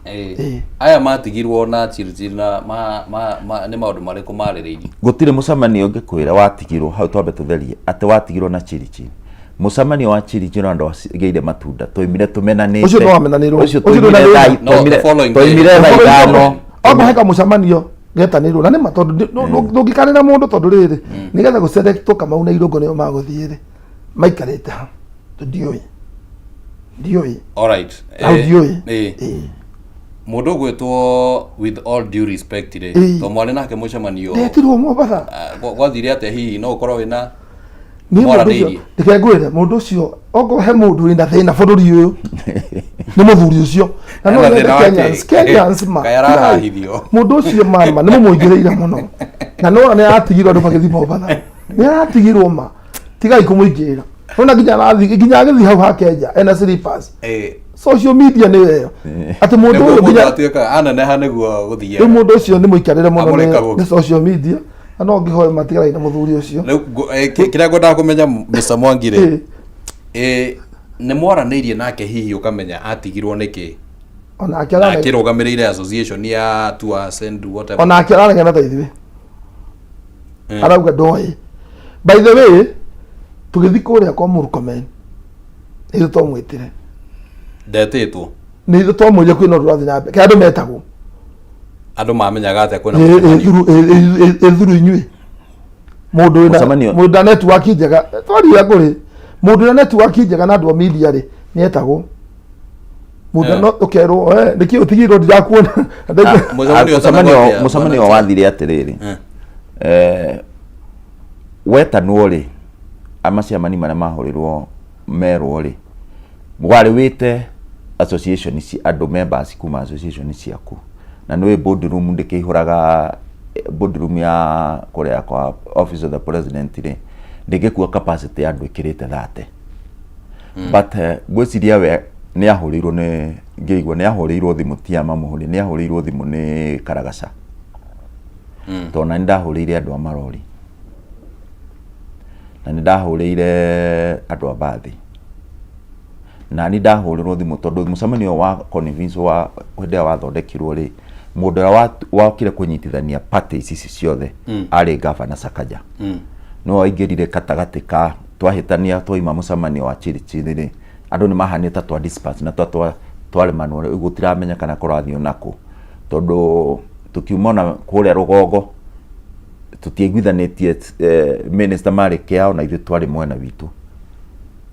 Aya matigirwo na Chirchir na nĩ maũndũ marĩkũ marĩrĩirio? Gũtirĩ mũcemanio ngĩkwĩra watigirwo hau, twambe tũtherie atĩ watigirwo na Chirichiri. Mũcemanio wa Chirichiri ona ndwagĩire matunda, twaimire tũmenanĩte. Ũcio nĩwamenanĩirwo. Ũcio Ũcio twaimire ndũna No, the following day. twaimire thaa 5. Okorwo he kamũcemanio getanĩirwo na nĩma, tondũ ndũngĩkanĩra mũndũ, tondũ rĩrĩ nĩgetha gũselectwo Kamau na Irũngũ nĩo magũthiĩ rĩ, maikarĩte ha? Ndiũĩ, ndiũĩ. Alright. Hau ndiũĩ. Mũndũ ũgwĩtwo, with all due respect rĩ, to mwarĩ nake mũcemanio? Ndetirwo Mombatha. Ah, gwathire atĩa hihi? No ũkorwo wĩna Niĩ mũndũ ũcio mwaranĩirie? Reke ngwĩre, mũndũ ũcio, okorwo he mũndũ wĩna thĩna bũrũri ũyũ, Nĩ mũthuri ũcio na no Ena nyende thĩna wa Kenyans kĩ? Kenyans ma Kaĩ arahahithio. Mũndũ ũcio mama nĩ mũmũingĩrĩire mũno na nona nĩ aratigirwo andũ magĩthiĩ Mombatha, nĩ aratigirwo ma tigai kũmũingĩrĩra. Nona nginya arathiĩ, nginya agĩthiĩ hau hake nja ena slippers. Social media nĩ ĩyo atĩ mũndũ Nĩguo ũyũ mũndũ nginya atuĩkaga aneneha nĩguo gũthiaga. Rĩu mũndũ ũcio nĩ mũikarĩre mũno Amũrĩkagwo. nĩ social media na no ngĩhoe matigarai na mũthuri ũcio. Rĩu kĩrĩa ngwendaga kũmenya Mr. Mwangi rĩ, nĩ mwaranĩirie nake hihi ũkamenya atigirwo nĩkĩ Onake na ararega. akĩrũgamĩrĩire association ya tours and whatever? Onake araregana ta ithuĩ. Arauga ndoĩ. By the way, tũgĩthiĩ kũrĩa kwa Murkomen nĩ ithuĩ twamwĩtire. Ndetĩtwo. Nĩ ithuĩ twamwĩrire kwĩna ũndũ ũrathiĩ na mbere kĩrĩa andũ metagwo. Andũ mamenyaga atĩa kwĩna mũcemanio? Ĩthuru inyuĩ mũndũ wĩna Mũcemanio- mũndũ na network njega twaria kũrĩ mũndũ wĩna network njega na andũ a media rĩ nĩ etagwo mũndũ no ũkerwo, "Eh, nĩkĩ ũtigirwo ndirakuona?" Mũcemanio Mũcemanio ũtanagwo atĩa, mũcemanio bwana? Wathire atĩrĩrĩ, wetanwo rĩ, amaciamani marĩa mahũrĩrwo merwo rĩ, warĩ wĩte association ci andũ members kuma association ciaku na nĩ boardroom ndĩkĩihũraga, boardroom ya kũrĩa kwa office of the president rĩ ndĩngĩkua capacity ya andũ ĩkĩrĩte 30. But ngwĩciria we nĩ ahũrĩirwo, nĩ ngĩigua nĩ ahũrĩirwo thimũ, ti ya mamũhũri, nĩ ahũrĩirwo thimũ nĩ Karagaca, tondũ na nĩ ndahũrĩire andũ a marori na nĩ ndahũrĩire andũ a mbathi na nĩ ndahũrĩrwo thimũ, tondũ mũcemanio wa convince wa hĩndĩ ĩrĩa wathondekirwo rĩ, mũndũ ũrĩa wokire kũnyitithania parties ici ciothe arĩ Gavana Sakaja. Nĩwe waingĩrire gatagatĩ ka twahĩtania twaima mũcemanio wa chiri chiri rĩ, andũ nĩ mahanire ta twa disperse na twaremanwo rĩu gũtiramenyekana kũrathiĩ nakũ, tondũ tũkiuma ona kũrĩa rũgongo tũtiaiguithanĩtie, minister marĩ kĩao na ithuĩ twarĩ mwena witũ,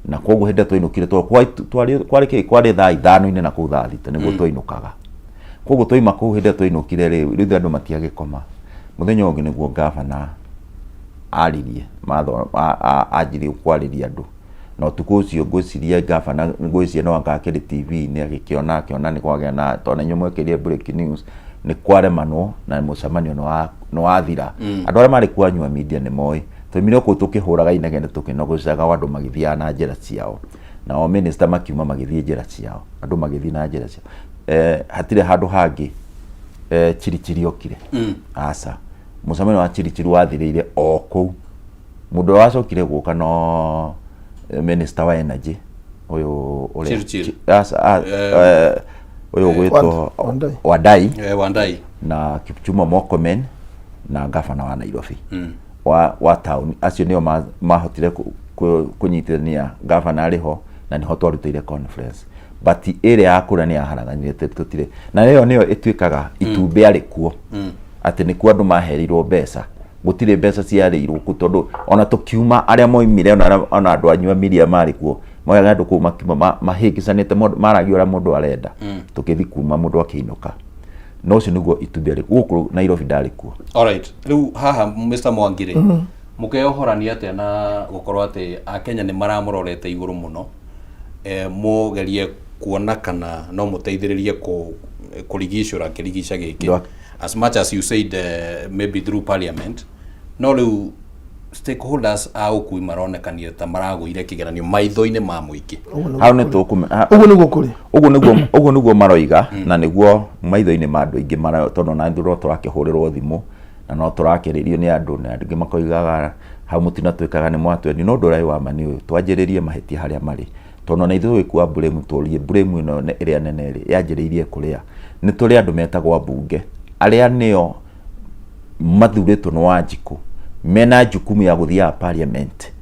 na koguo hĩndĩ ĩrĩa twainũkire twarĩ kĩ kwarĩ thaa 5-inĩ na kũu thaa 6 nĩguo twainũkaga. Koguo twaima kũu, hĩndĩ ĩrĩa twainũkire rĩ, rĩu andũ matiagĩkoma. Mũthenya ũngĩ nĩguo gavana aririe anjirie kwarĩria andũ, na ũtukũ ũcio ngwĩciria gavana, ngwĩciria no anga akĩrĩ TV-inĩ agĩkĩona, akĩona nĩ kwagĩa na tondũ na inyuĩ mwekĩrire breaking news nĩ kwaremanwo na mũcemanio nĩ wathira. Andũ arĩa marĩ kwanyua media nĩ moĩ twaimire kũu tũkĩhũraga inegene tũkĩnogocaga, andũ magĩthiaga na njĩra ciao, nao minister makiuma magĩthiĩ njĩra ciao, andũ magĩthiĩ na njĩra ciao. Hatirĩ handũ hangĩ chiri chiri okire. Aca, mũcemanio wa chiri chiri wathirĩire o kũu. Mũndũ ũrĩa wacokire gũka no minister wa energy ũyũ ũrĩa Chiri Chiri. Aca, ũyũ ũgwĩtwo Wandai. Wandai. Wandai. Na Kipchumba Murkomen na gavana wa Nairobi wa town, acio nĩo mahotire kũnyitithania gavana arĩ ho, na nĩho twarutĩire conference. But ĩrĩa ya kũrĩa nĩ yaharaganire, tũtirĩ na ĩyo nĩyo ĩtuĩkaga itumbĩ arĩ kuo atĩ nĩkuo andũ maherirwo mbeca. Gũtirĩ mbeca ciarĩirwo kũu, tondũ ona tũkiuma arĩa moimire ona andũ anyu a miria marĩ kuo moyaga andũ kũu makiuma mahĩngĩcanĩte, maragia ũrĩa mũndũ arenda. Tũkĩthi kuma mũndũ akĩinũka, no ũcio nĩguo itumbĩ arĩ gũkũ Nairobi ndarĩ kuo. Alright. Rĩu haha Mr. Mwangi rĩ, mũkeyohorania atĩa na gũkorwo atĩ Akenya nĩ maramũrorete igũrũ mũno, mũgerie kuona kana no mũteithĩrĩrie kũrigicũra kĩrigica gĩkĩ, as much as you said, maybe through parliament, no rĩu stakeholders a ũkui maronekania ta maragũire kĩgeranio maitho-inĩ ma mũingĩ? Hau nĩ tũkũme Ũguo nĩguo kũrĩ. Ũguo nĩguo maroiga na nĩguo maitho-inĩ ma andũ aingĩ mara, tondũ ona ithuĩ no tũrakĩhũrĩrwo thimũ na no tũrakĩrĩrio nĩ andũ, na andũ angĩ makoigaga hau mũtinatwĩkaga nĩ mwatwendi. No ũndũ ũrĩa wĩ wa ma nĩ ũyũ, twanjĩrĩrie mahĩtia harĩa marĩ, tondũ ona ithuĩ tũgĩkua blame, tũrie blame ĩno ĩrĩa nene rĩ yanjĩrĩirie kũrĩa. Nĩ tũrĩ andũ metagwo ambunge arĩa nĩo mathurĩtwo nĩ Wanjikũ, mena jukumu ya gũthiaga parliament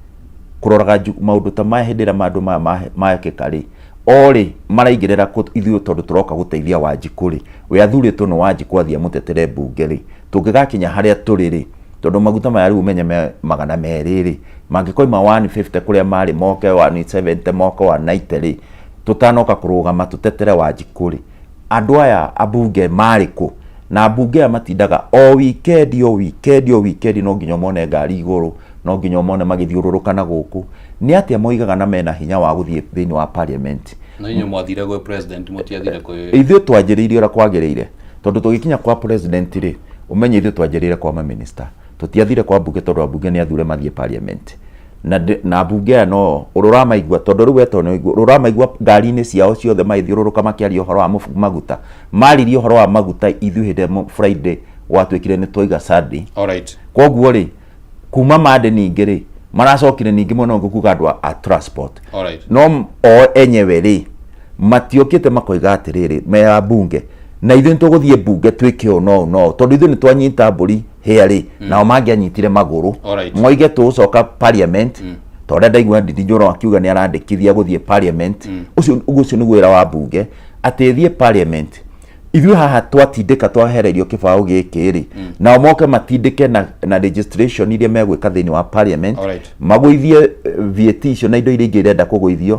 kũroraga maũndũ ta maya. Hĩndĩ ĩrĩa maũndũ maya mekĩka rĩ, o rĩ maraingĩrĩra ithuĩ tondũ tũroka gũteithia Wanjikũ rĩ, we athurĩtwo nĩ Wanjikũ athiĩ amũtetere mbunge rĩ, tũngĩgakinya harĩa tũrĩ rĩ, tondũ maguta maya rĩu ũmenye me 200 rĩ, mangĩkoima 150 kũrĩa marĩ moke 170 moke 190 rĩ, tũtanoka kũrũgama tũtetere Wanjikũ rĩ, andũ aya ambunge marĩ kũ? Na ambunge aya matindaga o weekend, o weekend, o weekend, no nginya ũmone ngari igũrũ, no nginya ũmone magĩthiũrũrũka na gũkũ. Nĩ atĩa moigaga na mena hinya wa gũthiĩ thĩinĩ wa parliament? No inyuĩ mwathire gwĩ president, mũtiathire kwĩ Ithuĩ twanjĩrĩirie ũrĩa kwagĩrĩire, tondũ tũgĩkinya kwa president rĩ, ũmenye ithuĩ twanjĩrĩire kwa maminista, tũtiathire kwa mbunge, tondũ ambunge nĩ athure mathiĩ parliament. Na ambunge aya no ũrĩa ũramaigua, tondũ rĩu wetwo nĩ ũrĩa ũramaigua ngari-inĩ ciao ciothe magĩthiũrũrũka makĩaria ũhoro wa maguta. Maririe ũhoro wa maguta ithuĩ hĩndĩ ĩrĩa Friday gwatuĩkire nĩ twaiga Sunday. Koguo rĩ, kuma Monday ningĩ rĩ, maracokire ningĩ mwena ũngĩ kuga andũ a transport. No o enyewe rĩ, matiokĩte makoiga atĩrĩrĩ me ambunge na ithuĩ nĩtũgũthiĩ mbunge twĩke ũũ na ũũ na ũũ, tondũ ithuĩ nĩtwanyita mbũri hĩa rĩ, nao mangĩanyitire magũrũ. Moige tũgũcoka parliament, ta ũrĩa ndaigua Ndindi Nyoro akiuga nĩ arandĩkithia gũthiĩ parliament. Ũcio ũcio nĩguo wĩra wa mbunge, atĩ ĩthiĩ parliament. Ithuĩ haha twatindĩka twahererio kĩbaũ gĩkĩ rĩ, nao moke matindĩke na registration iria megwĩka thĩinĩ wa parliament. Magũithie VAT icio na indo iria ingĩ irenda kũgũithio,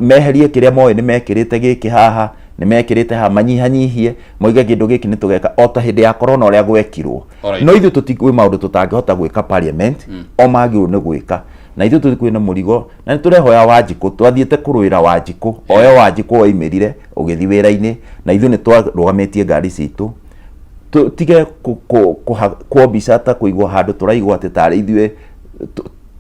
meherie kĩrĩa moĩ nĩ mekĩrĩte gĩkĩ haha, nĩ mekĩrĩte haha, manyihanyihie, moige kĩndũ gĩkĩ nĩ tũgeka o ta hĩndĩ ya corona ũrĩa gwekirwo. No ithuĩ tũtikwĩ maũndũ tũtangĩhota gwĩka parliament, o magĩrĩirwo nĩ gwĩka, na ithuĩ tũtikwĩ na mũrigo, na nĩ tũrehoya Wanjikũ, twathiĩte kũrũĩra Wanjikũ, oe Wanjikũ waimĩrire ũgĩthiĩ wĩra-inĩ, na ithuĩ nĩ twarũgamĩtie ngari citũ, tũtige kuo mbica ta kũigwo handũ tũraigwo atĩ tarĩ ithuĩ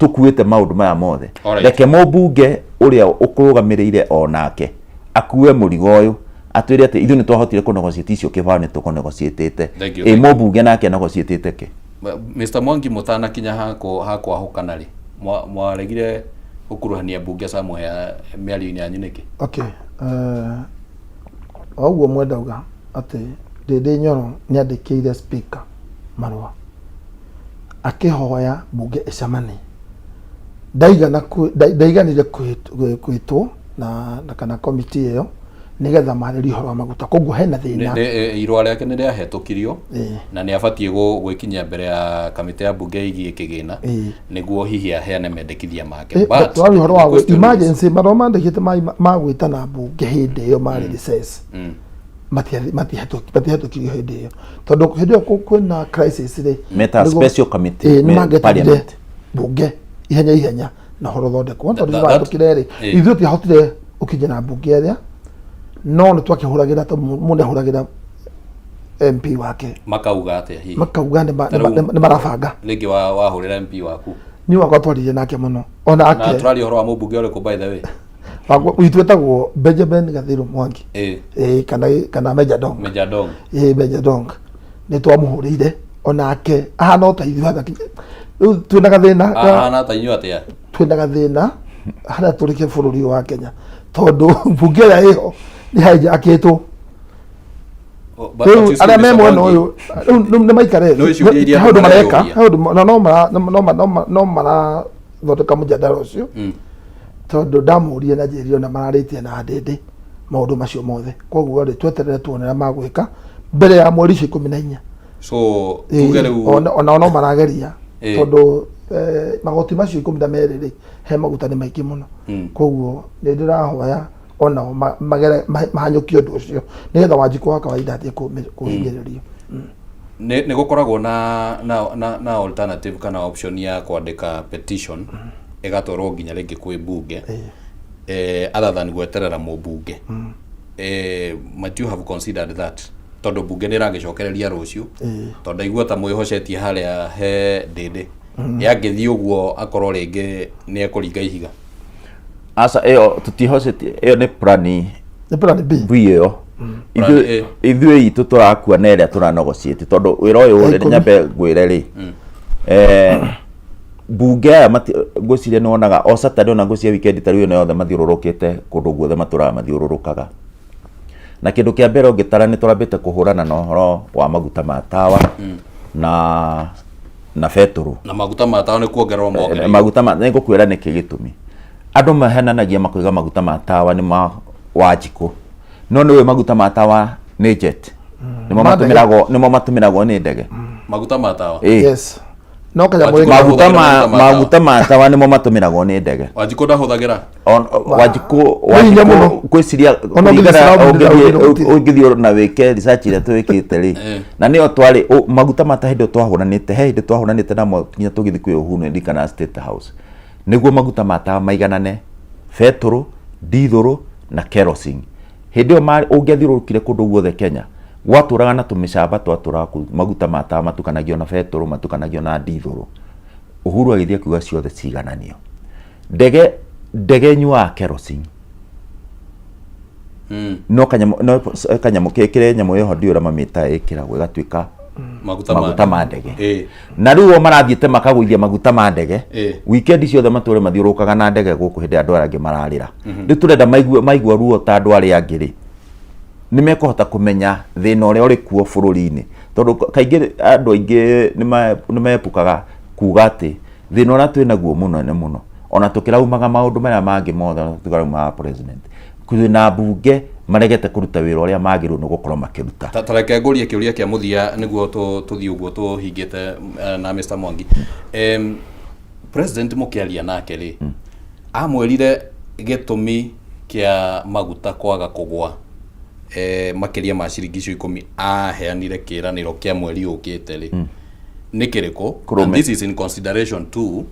tũkuĩte maũndũ maya mothe. Reke mũmbunge ũrĩa ũkũrũgamĩrĩire o nake akue mũrigo ũyũ, atwĩre atĩ ithuĩ nĩ twahotire kũnegotiate icio kĩbao, nĩ tũkũnegotiatĩte. Thank you, Ĩ thank you. Mũmbunge nake negotiatĩte kĩ? Mr. Mwangi, mũtanakinya hakwahũkana rĩ, mwaregire gũkuruhania mbunge somewhere mĩario-inĩ yanyu nĩkĩ? Okay, o ũguo mwendauga atĩ Ndindi Nyoro nĩ andĩkĩire speaker marũa akĩhoya mbunge ĩcemanie, ndaigana ndaiganire kwĩtwo na kana komiti ĩyo nĩgetha marĩrie ũhoro wa maguta, koguo hena thĩna. Irũa rĩake nĩ rĩahetũkirio na nĩ abatiĩ gwĩkinyia mbere ya kamĩtĩ ya mbunge ĩgiĩ kĩgĩna nĩguo hihi aheane mendekithia make. But twarĩ ũhoro wa emergency, marũa mandĩkĩte ma gwĩtana mbunge hĩndĩ ĩyo marĩ recess, matihetũkirio hĩndĩ ĩyo, tondũ hĩndĩ ĩyo kwĩna crisis rĩ, Meta special committee nĩ mangĩetire parliament. Mbunge ihenya ihenya na ũhoro ũthondekwo, tondũ nĩwahĩtũkire rĩ, ithuĩ tũtiahotire gũkinyĩra mbunge ĩrĩa, no nĩ twakĩhũragĩra, tondũ mũndũ ahũragĩra MP wake. Makauga atĩa hihi? Makauga nĩ marabanga. Rĩngĩ wahũrĩra MP waku? Niĩ wakwa twaririe nake mũno ona Na ake. tũraria ũhoro wa mũmbunge ũrĩkũ, by the way? Witũ etagwo Benjamin Gathiru Mwangi. Kana Meja Dong. Meja Dong. Meja Dong nĩ twamũhũrĩire, onake ahana o ta ithuĩ hana rĩu twĩna gathĩna Ahana ta inyuĩ atĩa? Twĩna gathĩna harĩa tũrĩ bũrũri ũyũ wa Kenya, tondũ mbunge ĩrĩa ĩho nĩ hijackĩtwo. But Rĩu you see, arĩa me Mr. mwena Mwangi, ũyũ rĩu nĩ maikare No ciũria iria he ũndũ andũ mareka, mareyũria. he ũndũ no marathondeka mũjadara ũcio, tondũ ndamũrie na njĩrire ona mararĩtie na Ndĩndĩ maũndũ macio mothe. Koguo rĩ, tweterere tuone ũrĩa magwĩka mbere ya mweri ũcio 14. So tuge rĩu Onao no marageria, tondũ magoti macio 12 rĩ, he maguta nĩ maingĩ mũno. Koguo nĩ ndĩrahoya onao magere mahanyũkie ũndũ ũcio nĩgetha Wanjikũ wa kawaida athiĩ kũhinyĩrĩrio. Nĩ gũkoragwo na alternative kana option ya kwandĩka petition ĩgatwarwo nginya rĩngĩ kwĩ mbunge, other than gweterera mũmbunge. Might you have considered that, tondũ mbunge nĩ ĩragĩcokereria rũciũ? Tondũ ndaigua ta mwĩhocetie harĩa he Ndĩndĩ, yangĩthiĩ ũguo akorwo rĩngĩ nĩ ekũringa ihiga. Aca, ĩyo tũtihocetie, ĩyo nĩ plan Nĩ plan B. B ĩyo. Plan Ithuĩ A. ithuĩ itũ tũrakua na ĩrĩa tũranegotiate, tondũ wĩra ũyũ Ya rĩ, 10. Nyambe ngwĩre rĩ, mbunge aya ngwĩciria nĩ wonaga o Saturday, ona ngwĩciria weekend ta rĩu ĩno yothe mathiũrũrũkĩte kũndũ guothe matũraga mathiũrũrũkaga, na kĩndũ kĩa mbere ũngĩtara nĩ tũrambĩte kũhũrana na ũhoro wa maguta ma tawa na betũrũ. Na maguta ma tawa nĩ kuongererwo mongereirwo. Maguta ma nĩ ngũkwĩra nĩkĩ gĩtũmi andũ mahenanagia makoiga maguta ma tawa nĩ ma Wanjikũ, no nĩ ũĩ maguta ma tawa nĩ jet, nĩmo Ma ndege. matũmĩragwo, nĩmo matũmĩragwo nĩ ndege. Maguta ma tawa. Ĩ. Yes, no kanyamũ Wanjikũ gĩkĩ- Maguta ma Maguta ma tawa. Maguta ma tawa nĩmo matũmĩragwo nĩ ndege. Wanjikũ ndahũthagĩra. Wanjikũ Nĩ hinya Wanjikũ mũno. Ngwĩciria Ona ũngĩthiĩ kũringana Islamu ndĩraugire gũtirĩ. ũngĩthiĩ na wĩke research ĩrĩa twĩkĩte rĩ, na nĩyo twarĩ maguta ma ta hĩndĩ ĩyo twahũranĩte, he hĩndĩ twahũranĩte namo nginya tũgĩthiĩ kwĩ Uhuru nĩ kana State House nĩguo maguta ma tawa maiganane, betũrũ, ndithũrũ na kerosene. Hĩndĩ ĩyo ũngĩathiũrũrũkire kũndũ guothe Kenya, gwatũraga na tũmĩcamba twatũraga kũu, maguta ma tawa matukanagio na betũrũ, matukanagio na ndithũrũ. Uhuru agĩthiĩ akiuga ciothe cigananio. Ndege ndege ĩnyuaga kerosene. No kanyamũ no kanyamũ kĩrĩa nyamũ ĩho ndiũĩ ũrĩa mamĩtaga ĩkĩragwo ĩgatuĩka maguta maguta ma ndege. Ĩĩ. Na rĩu o marathiĩte makagũithia maguta ma ndege. Ĩĩ. Weekend ciothe matũre mathiũrũrũkaga na ndege gũkũ hĩndĩ ĩrĩa andũ arĩa angĩ mararĩra. Rĩu tũrenda maigue maigua ruo ta andũ arĩa angĩ rĩ, nĩ mekũhota kũmenya thĩna ũrĩa ũrĩ kuo bũrũri-inĩ. Tondũ kaingĩ andũ aingĩ nĩ mepukaga kuga atĩ thĩna ũrĩa twĩ naguo mũnene mũno, ona tũkĩraumaga maũndũ marĩa mangĩ mothe, ona tũkĩraumaga president, twĩna mbunge maregete kũruta wĩra ũrĩa magĩrĩirwo nĩ gũkorwo makĩruta. Ta reke ngũrie kĩũria kĩa mũthia nĩguo tũthiĩ ũguo tũhingĩte na Mr. Mwangi. President mũkĩaria nake rĩ, amwĩrire gĩtũmi kĩa maguta kwaga kũgwa makĩria ma ciringi icio ikũmi aheanire kĩranĩro kĩa mweri ũkĩte rĩ, nĩ kĩrĩkũ? Kũrũme. And this is in consideration to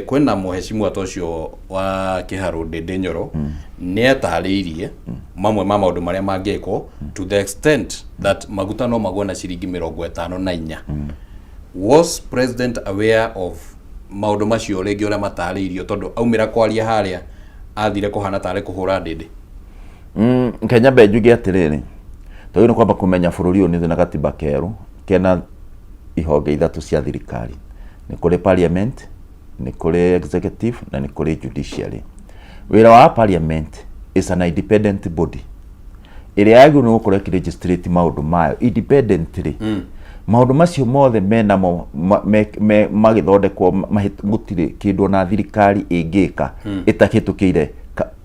kwĩna mũhecimua ta ũcio wa Kĩharũ Ndĩndĩ Nyoro nĩ atarĩirie mamwe ma maũndũ marĩa mangĩkwo to the extent that maguta no magwe na ciringi 54. Was president aware of maũndũ macio rĩngĩ ũrĩa matarĩirio, tondũ aumĩra kwaria harĩa athire kũhana tarĩ kũhũra ndĩndĩ? Kenya mbe njuge atĩrĩrĩ, tondũ nĩ kwamba kũmenya bũrũri ũyũ nĩ na gatiba kerũ kena ihonge ithatũ cia thirikari. Nĩ kũrĩ parliament, nĩ kũrĩ executive na nĩ kũrĩ judiciary. Wĩra wa parliament is an independent body ĩrĩa yagĩrĩirwo nĩ gũkorwo ĩkĩregistrate maũndũ mayo independently. Maũndũ macio mothe menamo magĩthondekwo gũtirĩ kĩndũ ona thirikari ĩngĩka ĩtakĩtũkĩire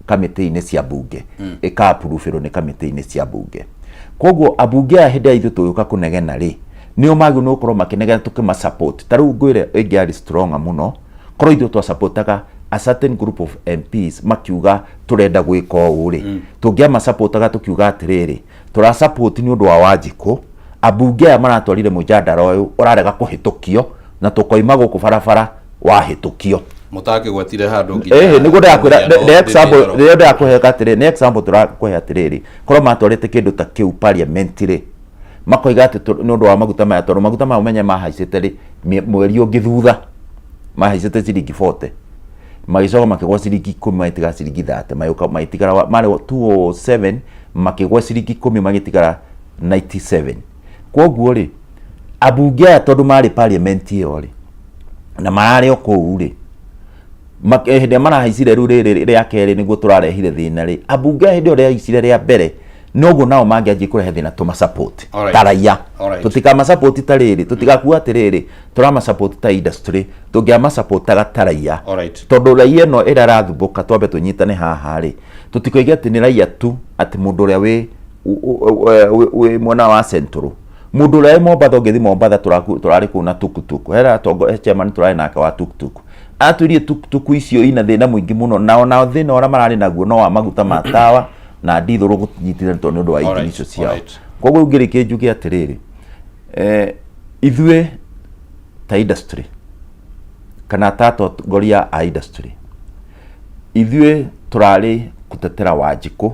kamĩtĩ-inĩ cia mbunge, ĩka-approve-ĩrwo nĩ kamĩtĩ-inĩ cia mbunge. Koguo ambunge aya hĩndĩ ĩrĩa ithuĩ tũgĩũka kũnegena rĩ, nĩo magĩrĩirwo nĩ gũkorwo makĩnegena tũkĩma support. Ta rĩu ngwĩre ĩngĩarĩ stronger mũno korwo ithuĩ twasupportaga a certain group of MPs makiuga tũrenda gwĩka ũũ rĩ, tũngĩamasupportaga tũkiuga atĩrĩrĩ, tũrasupport nĩ ũndũ wa Wanjikũ, ambunge aya maratwarire mũjadara ũyũ ũrarega kũhĩtũkio na tũkoima gũkũ barabara wahĩtũkio. Mũtakĩgwetire handũ nginya Ĩhĩ, nĩguo ndĩrakwĩra mũhiano nĩ example Ndĩndĩ Nyoro. rĩrĩa ndĩrakũhe atĩrĩrĩ, nĩ example tũrakũhe atĩrĩrĩ, korwo matwarĩte kĩndũ ta kĩu parliament rĩ, makoiga atĩ nĩ ũndũ wa maguta maya, tondũ maguta maya ũmenye mahaicĩte rĩ, mweri ũngĩ thutha mahaicĩte ciringi 40, magĩcoka makĩgwa ciringi 10 magĩtigara ciringi 30, magĩũka magĩtigara marĩ 207 makĩgwa ciringi 10 magĩtigara 97. Koguo rĩ, ambunge aya tondũ marĩ parliament ĩyo rĩ, na mararĩ o kũu rĩ, hĩndĩ ĩrĩa marahaicire rĩu rĩrĩ rĩa kerĩ nĩguo tũrarehire thĩna rĩ, ambunge aya hĩndĩ ĩyo rĩahaicire rĩa mbere noguo nao mangĩanjia kũrehe thĩna tũma support ta raia. Tũtikama support ta rĩrĩ, tũtigakuga atĩrĩrĩ tũrama support ta industry, tũngĩama supportaga ta raia. Tondũ raia ĩno ĩrĩa ĩrathumbũka twambe tũnyitane haha rĩ, tũtikoige atĩ nĩ raia tu, atĩ mũndũ ũrĩa wĩ mwena wa Central, mũndũ ũrĩa wĩ Mombatha, ũngĩthiĩ Mombatha tũrarĩ kũu na tuktuk, hena atongo chairman tũrarĩ nake wa tuktuk, atwĩrire tuktuk icio ina thĩna mũingĩ mũno, na ona thĩna ũrĩa mararĩ naguo no wa maguta ma tawa na ndithũrũ gũnyitithania tondũ nĩ ũndũ wa injini icio ciao. Koguo ngĩrĩkia njuge atĩrĩrĩ, ithuĩ ta industry kana ta atongoria a industry, ithuĩ tũrarĩ gũtetera Wanjikũ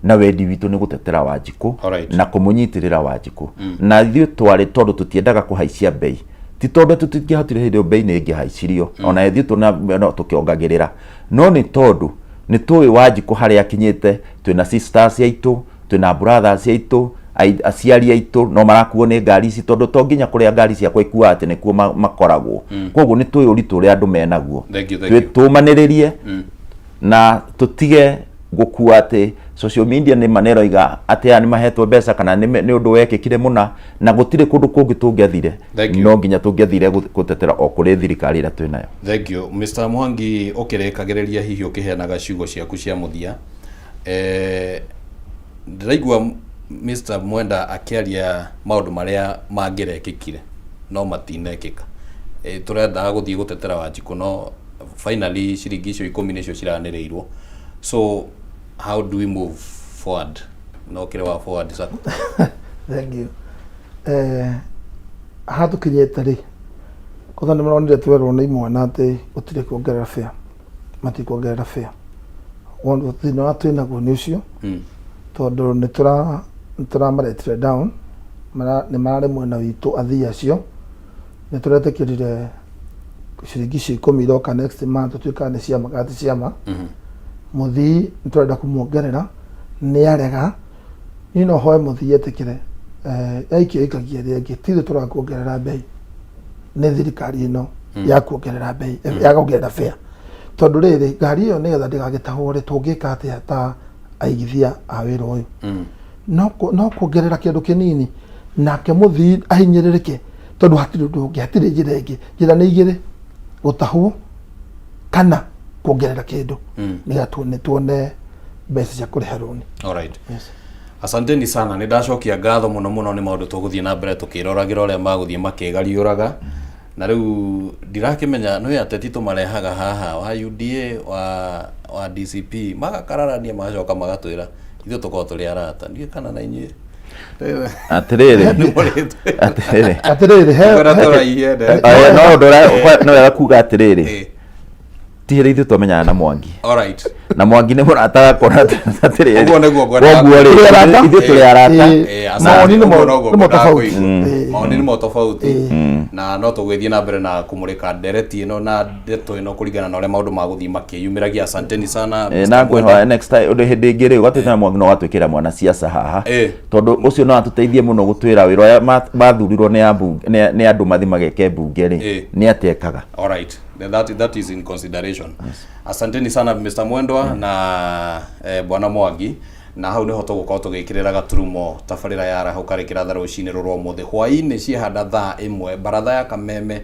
na wendi witũ nĩ gũtetera Wanjikũ na kũmũnyitĩrĩra Wanjikũ, na ithuĩ twarĩ tondũ tũtiendaga kũhaicia mbei, ti tondũ tũtingĩahotire hĩndĩ ĩyo mbei nĩ ĩngĩhaicirio, ona ithuĩ tũna no tũkĩongagĩrĩra, no nĩ tondũ nĩ tũĩ Wanjikũ harĩa akinyĩte, twĩna sisters aitũ, twĩna brothers aitũ, aciari aitũ no marakuo nĩ ngari ici, tondũ to nginya kũrĩa ngari ciakwa ikuaga atĩ nĩkuo makoragwo. Koguo nĩ tũĩ ũritũ ũrĩa andũ menaguo. Thank you, thank you. Tũmanĩrĩrie na tũtige gũkua atĩ social media nĩ ma nĩroiga atĩ aya nĩ mahetwo mbeca kana nĩ ũndũ wekĩkire mũna, na gũtirĩ kũndũ kũngĩ tũngĩathire. Thank you. No nginya tũngĩathire gũtetera o kũrĩ thirikari ĩrĩa twĩ nayo. Thank you. Mr. Mwangi, ũkĩrĩkagĩrĩria hihi ũkĩheanaga ciugo ciaku cia mũthia, ndĩraigua Mr. Mwenda akĩaria maũndũ marĩa mangĩrekĩkire no matinekĩka. Tũrendaga gũthiĩ gũtetera Wanjikũ no finally ciringi icio 10 nĩcio ciranĩrĩirwo. So how do we move forward? No kĩrĩ wa forward sako. Thank you. Haha tũkinyĩte rĩ, kwanza nĩ maronire twerwo nĩ imwana atĩ gũtirĩ kuongerera fare, matikuongerera fare. Thĩna ũrĩa twĩ naguo nĩ ũcio, tondũ nĩ tũramaretire down, nĩ mararĩ mwena witũ athii acio. Nĩ tũretĩkĩrire ciringi icio 10 iroka next month tũtuĩkaga nĩ ciama kana ti ciama. Mũthii nĩ tũrenda kũmuongerera, nĩ arega. Niĩ no hoe mũthii etĩkĩre, yaikio ĩikagia ĩrĩa ĩngĩ. Ti ithuĩ tũrakuongerera mbei, nĩ thirikari ĩno ya kuongerera mbei, ya kuongerera fare. Tondũ rĩrĩ, ngari ĩyo nĩgetha ndĩgagĩtahwo rĩ, tũngĩka atĩa ta aigithia a wĩra ũyũ? No kuongerera kĩndũ kĩnini, nake mũthii ahinyĩrĩrĩke, tondũ hatirĩ ũndũ ũngĩ, hatirĩ njĩra ĩngĩ. Njĩra nĩ igĩrĩ, gũtahwo kana kuongerera kĩndũ, nĩgetha tuone mbeca cia kũrĩha rũni. Alright. Yes. Asanteni sana, nĩ ndacokia ngatho mũno mũno. Nĩ maũndũ tũgũthiĩ na mbere tũkĩroragĩra ũrĩa magũthiĩ makĩgariũraga. Na rĩu ndirakĩmenya nĩ ateti tũmarehaga haha wa UDA, wa DCP, magakararania, magacoka magatwĩra ithuĩ tũkorwo tũrĩ arata. Ndiũĩ kana na inyuĩ Atĩrĩrĩ. Nĩ mũrĩtwĩra. Atĩrĩrĩ. Atĩrĩrĩ, Ngwenda tũraihe. Aya, no ũndũ ũrĩa no wega kuga atĩrĩrĩ, ti hĩndĩ ithuĩ twamenyana na Mwangi. Alright. Na Mwangi nĩ mũrata wakwa na atĩrĩrĩ. Ũguo nĩguo ngwendaga. Koguo rĩ, Tũrĩ arata? ithuĩ tũrĩ arata. Asante. Mawoni nĩ Ũguo noguo nĩmo ngwendaga tofauti. kũigua. Mawoni nĩmo tofauti, na no tũgũgĩthiĩ na mbere na kũmũrĩka ndereti ĩno na ndeto ĩno kũringana na ũrĩa maũndũ magũthiĩ makĩyumĩragia. Asanteni sana, Mr. Na Mwenda. ngwĩhoya next time ũndũ hĩndĩ ĩngĩ rĩ, ũgatuĩka na Mwangi no ũgatwĩkĩra mwana siasa haha, tondũ ũcio no atũteithie mũno gũtwĩra wĩra ũrĩa mathurirwo nĩ ambunge, nĩ andũ mathi mageke mbunge rĩ, nĩ atĩa ekaga. All right. Then that is in consideration. Asanteni sana, Mr. Mwendwa na Bwana Mwangi. Na hau niho tũgũkorwo tũgĩkĩrĩra gaturumo tabarĩra ya arahũka rĩkĩratha rũcinĩ rũrwa ũmũthĩ hwaĩ-inĩ ciehanda thaa 1 baratha ya Kameme.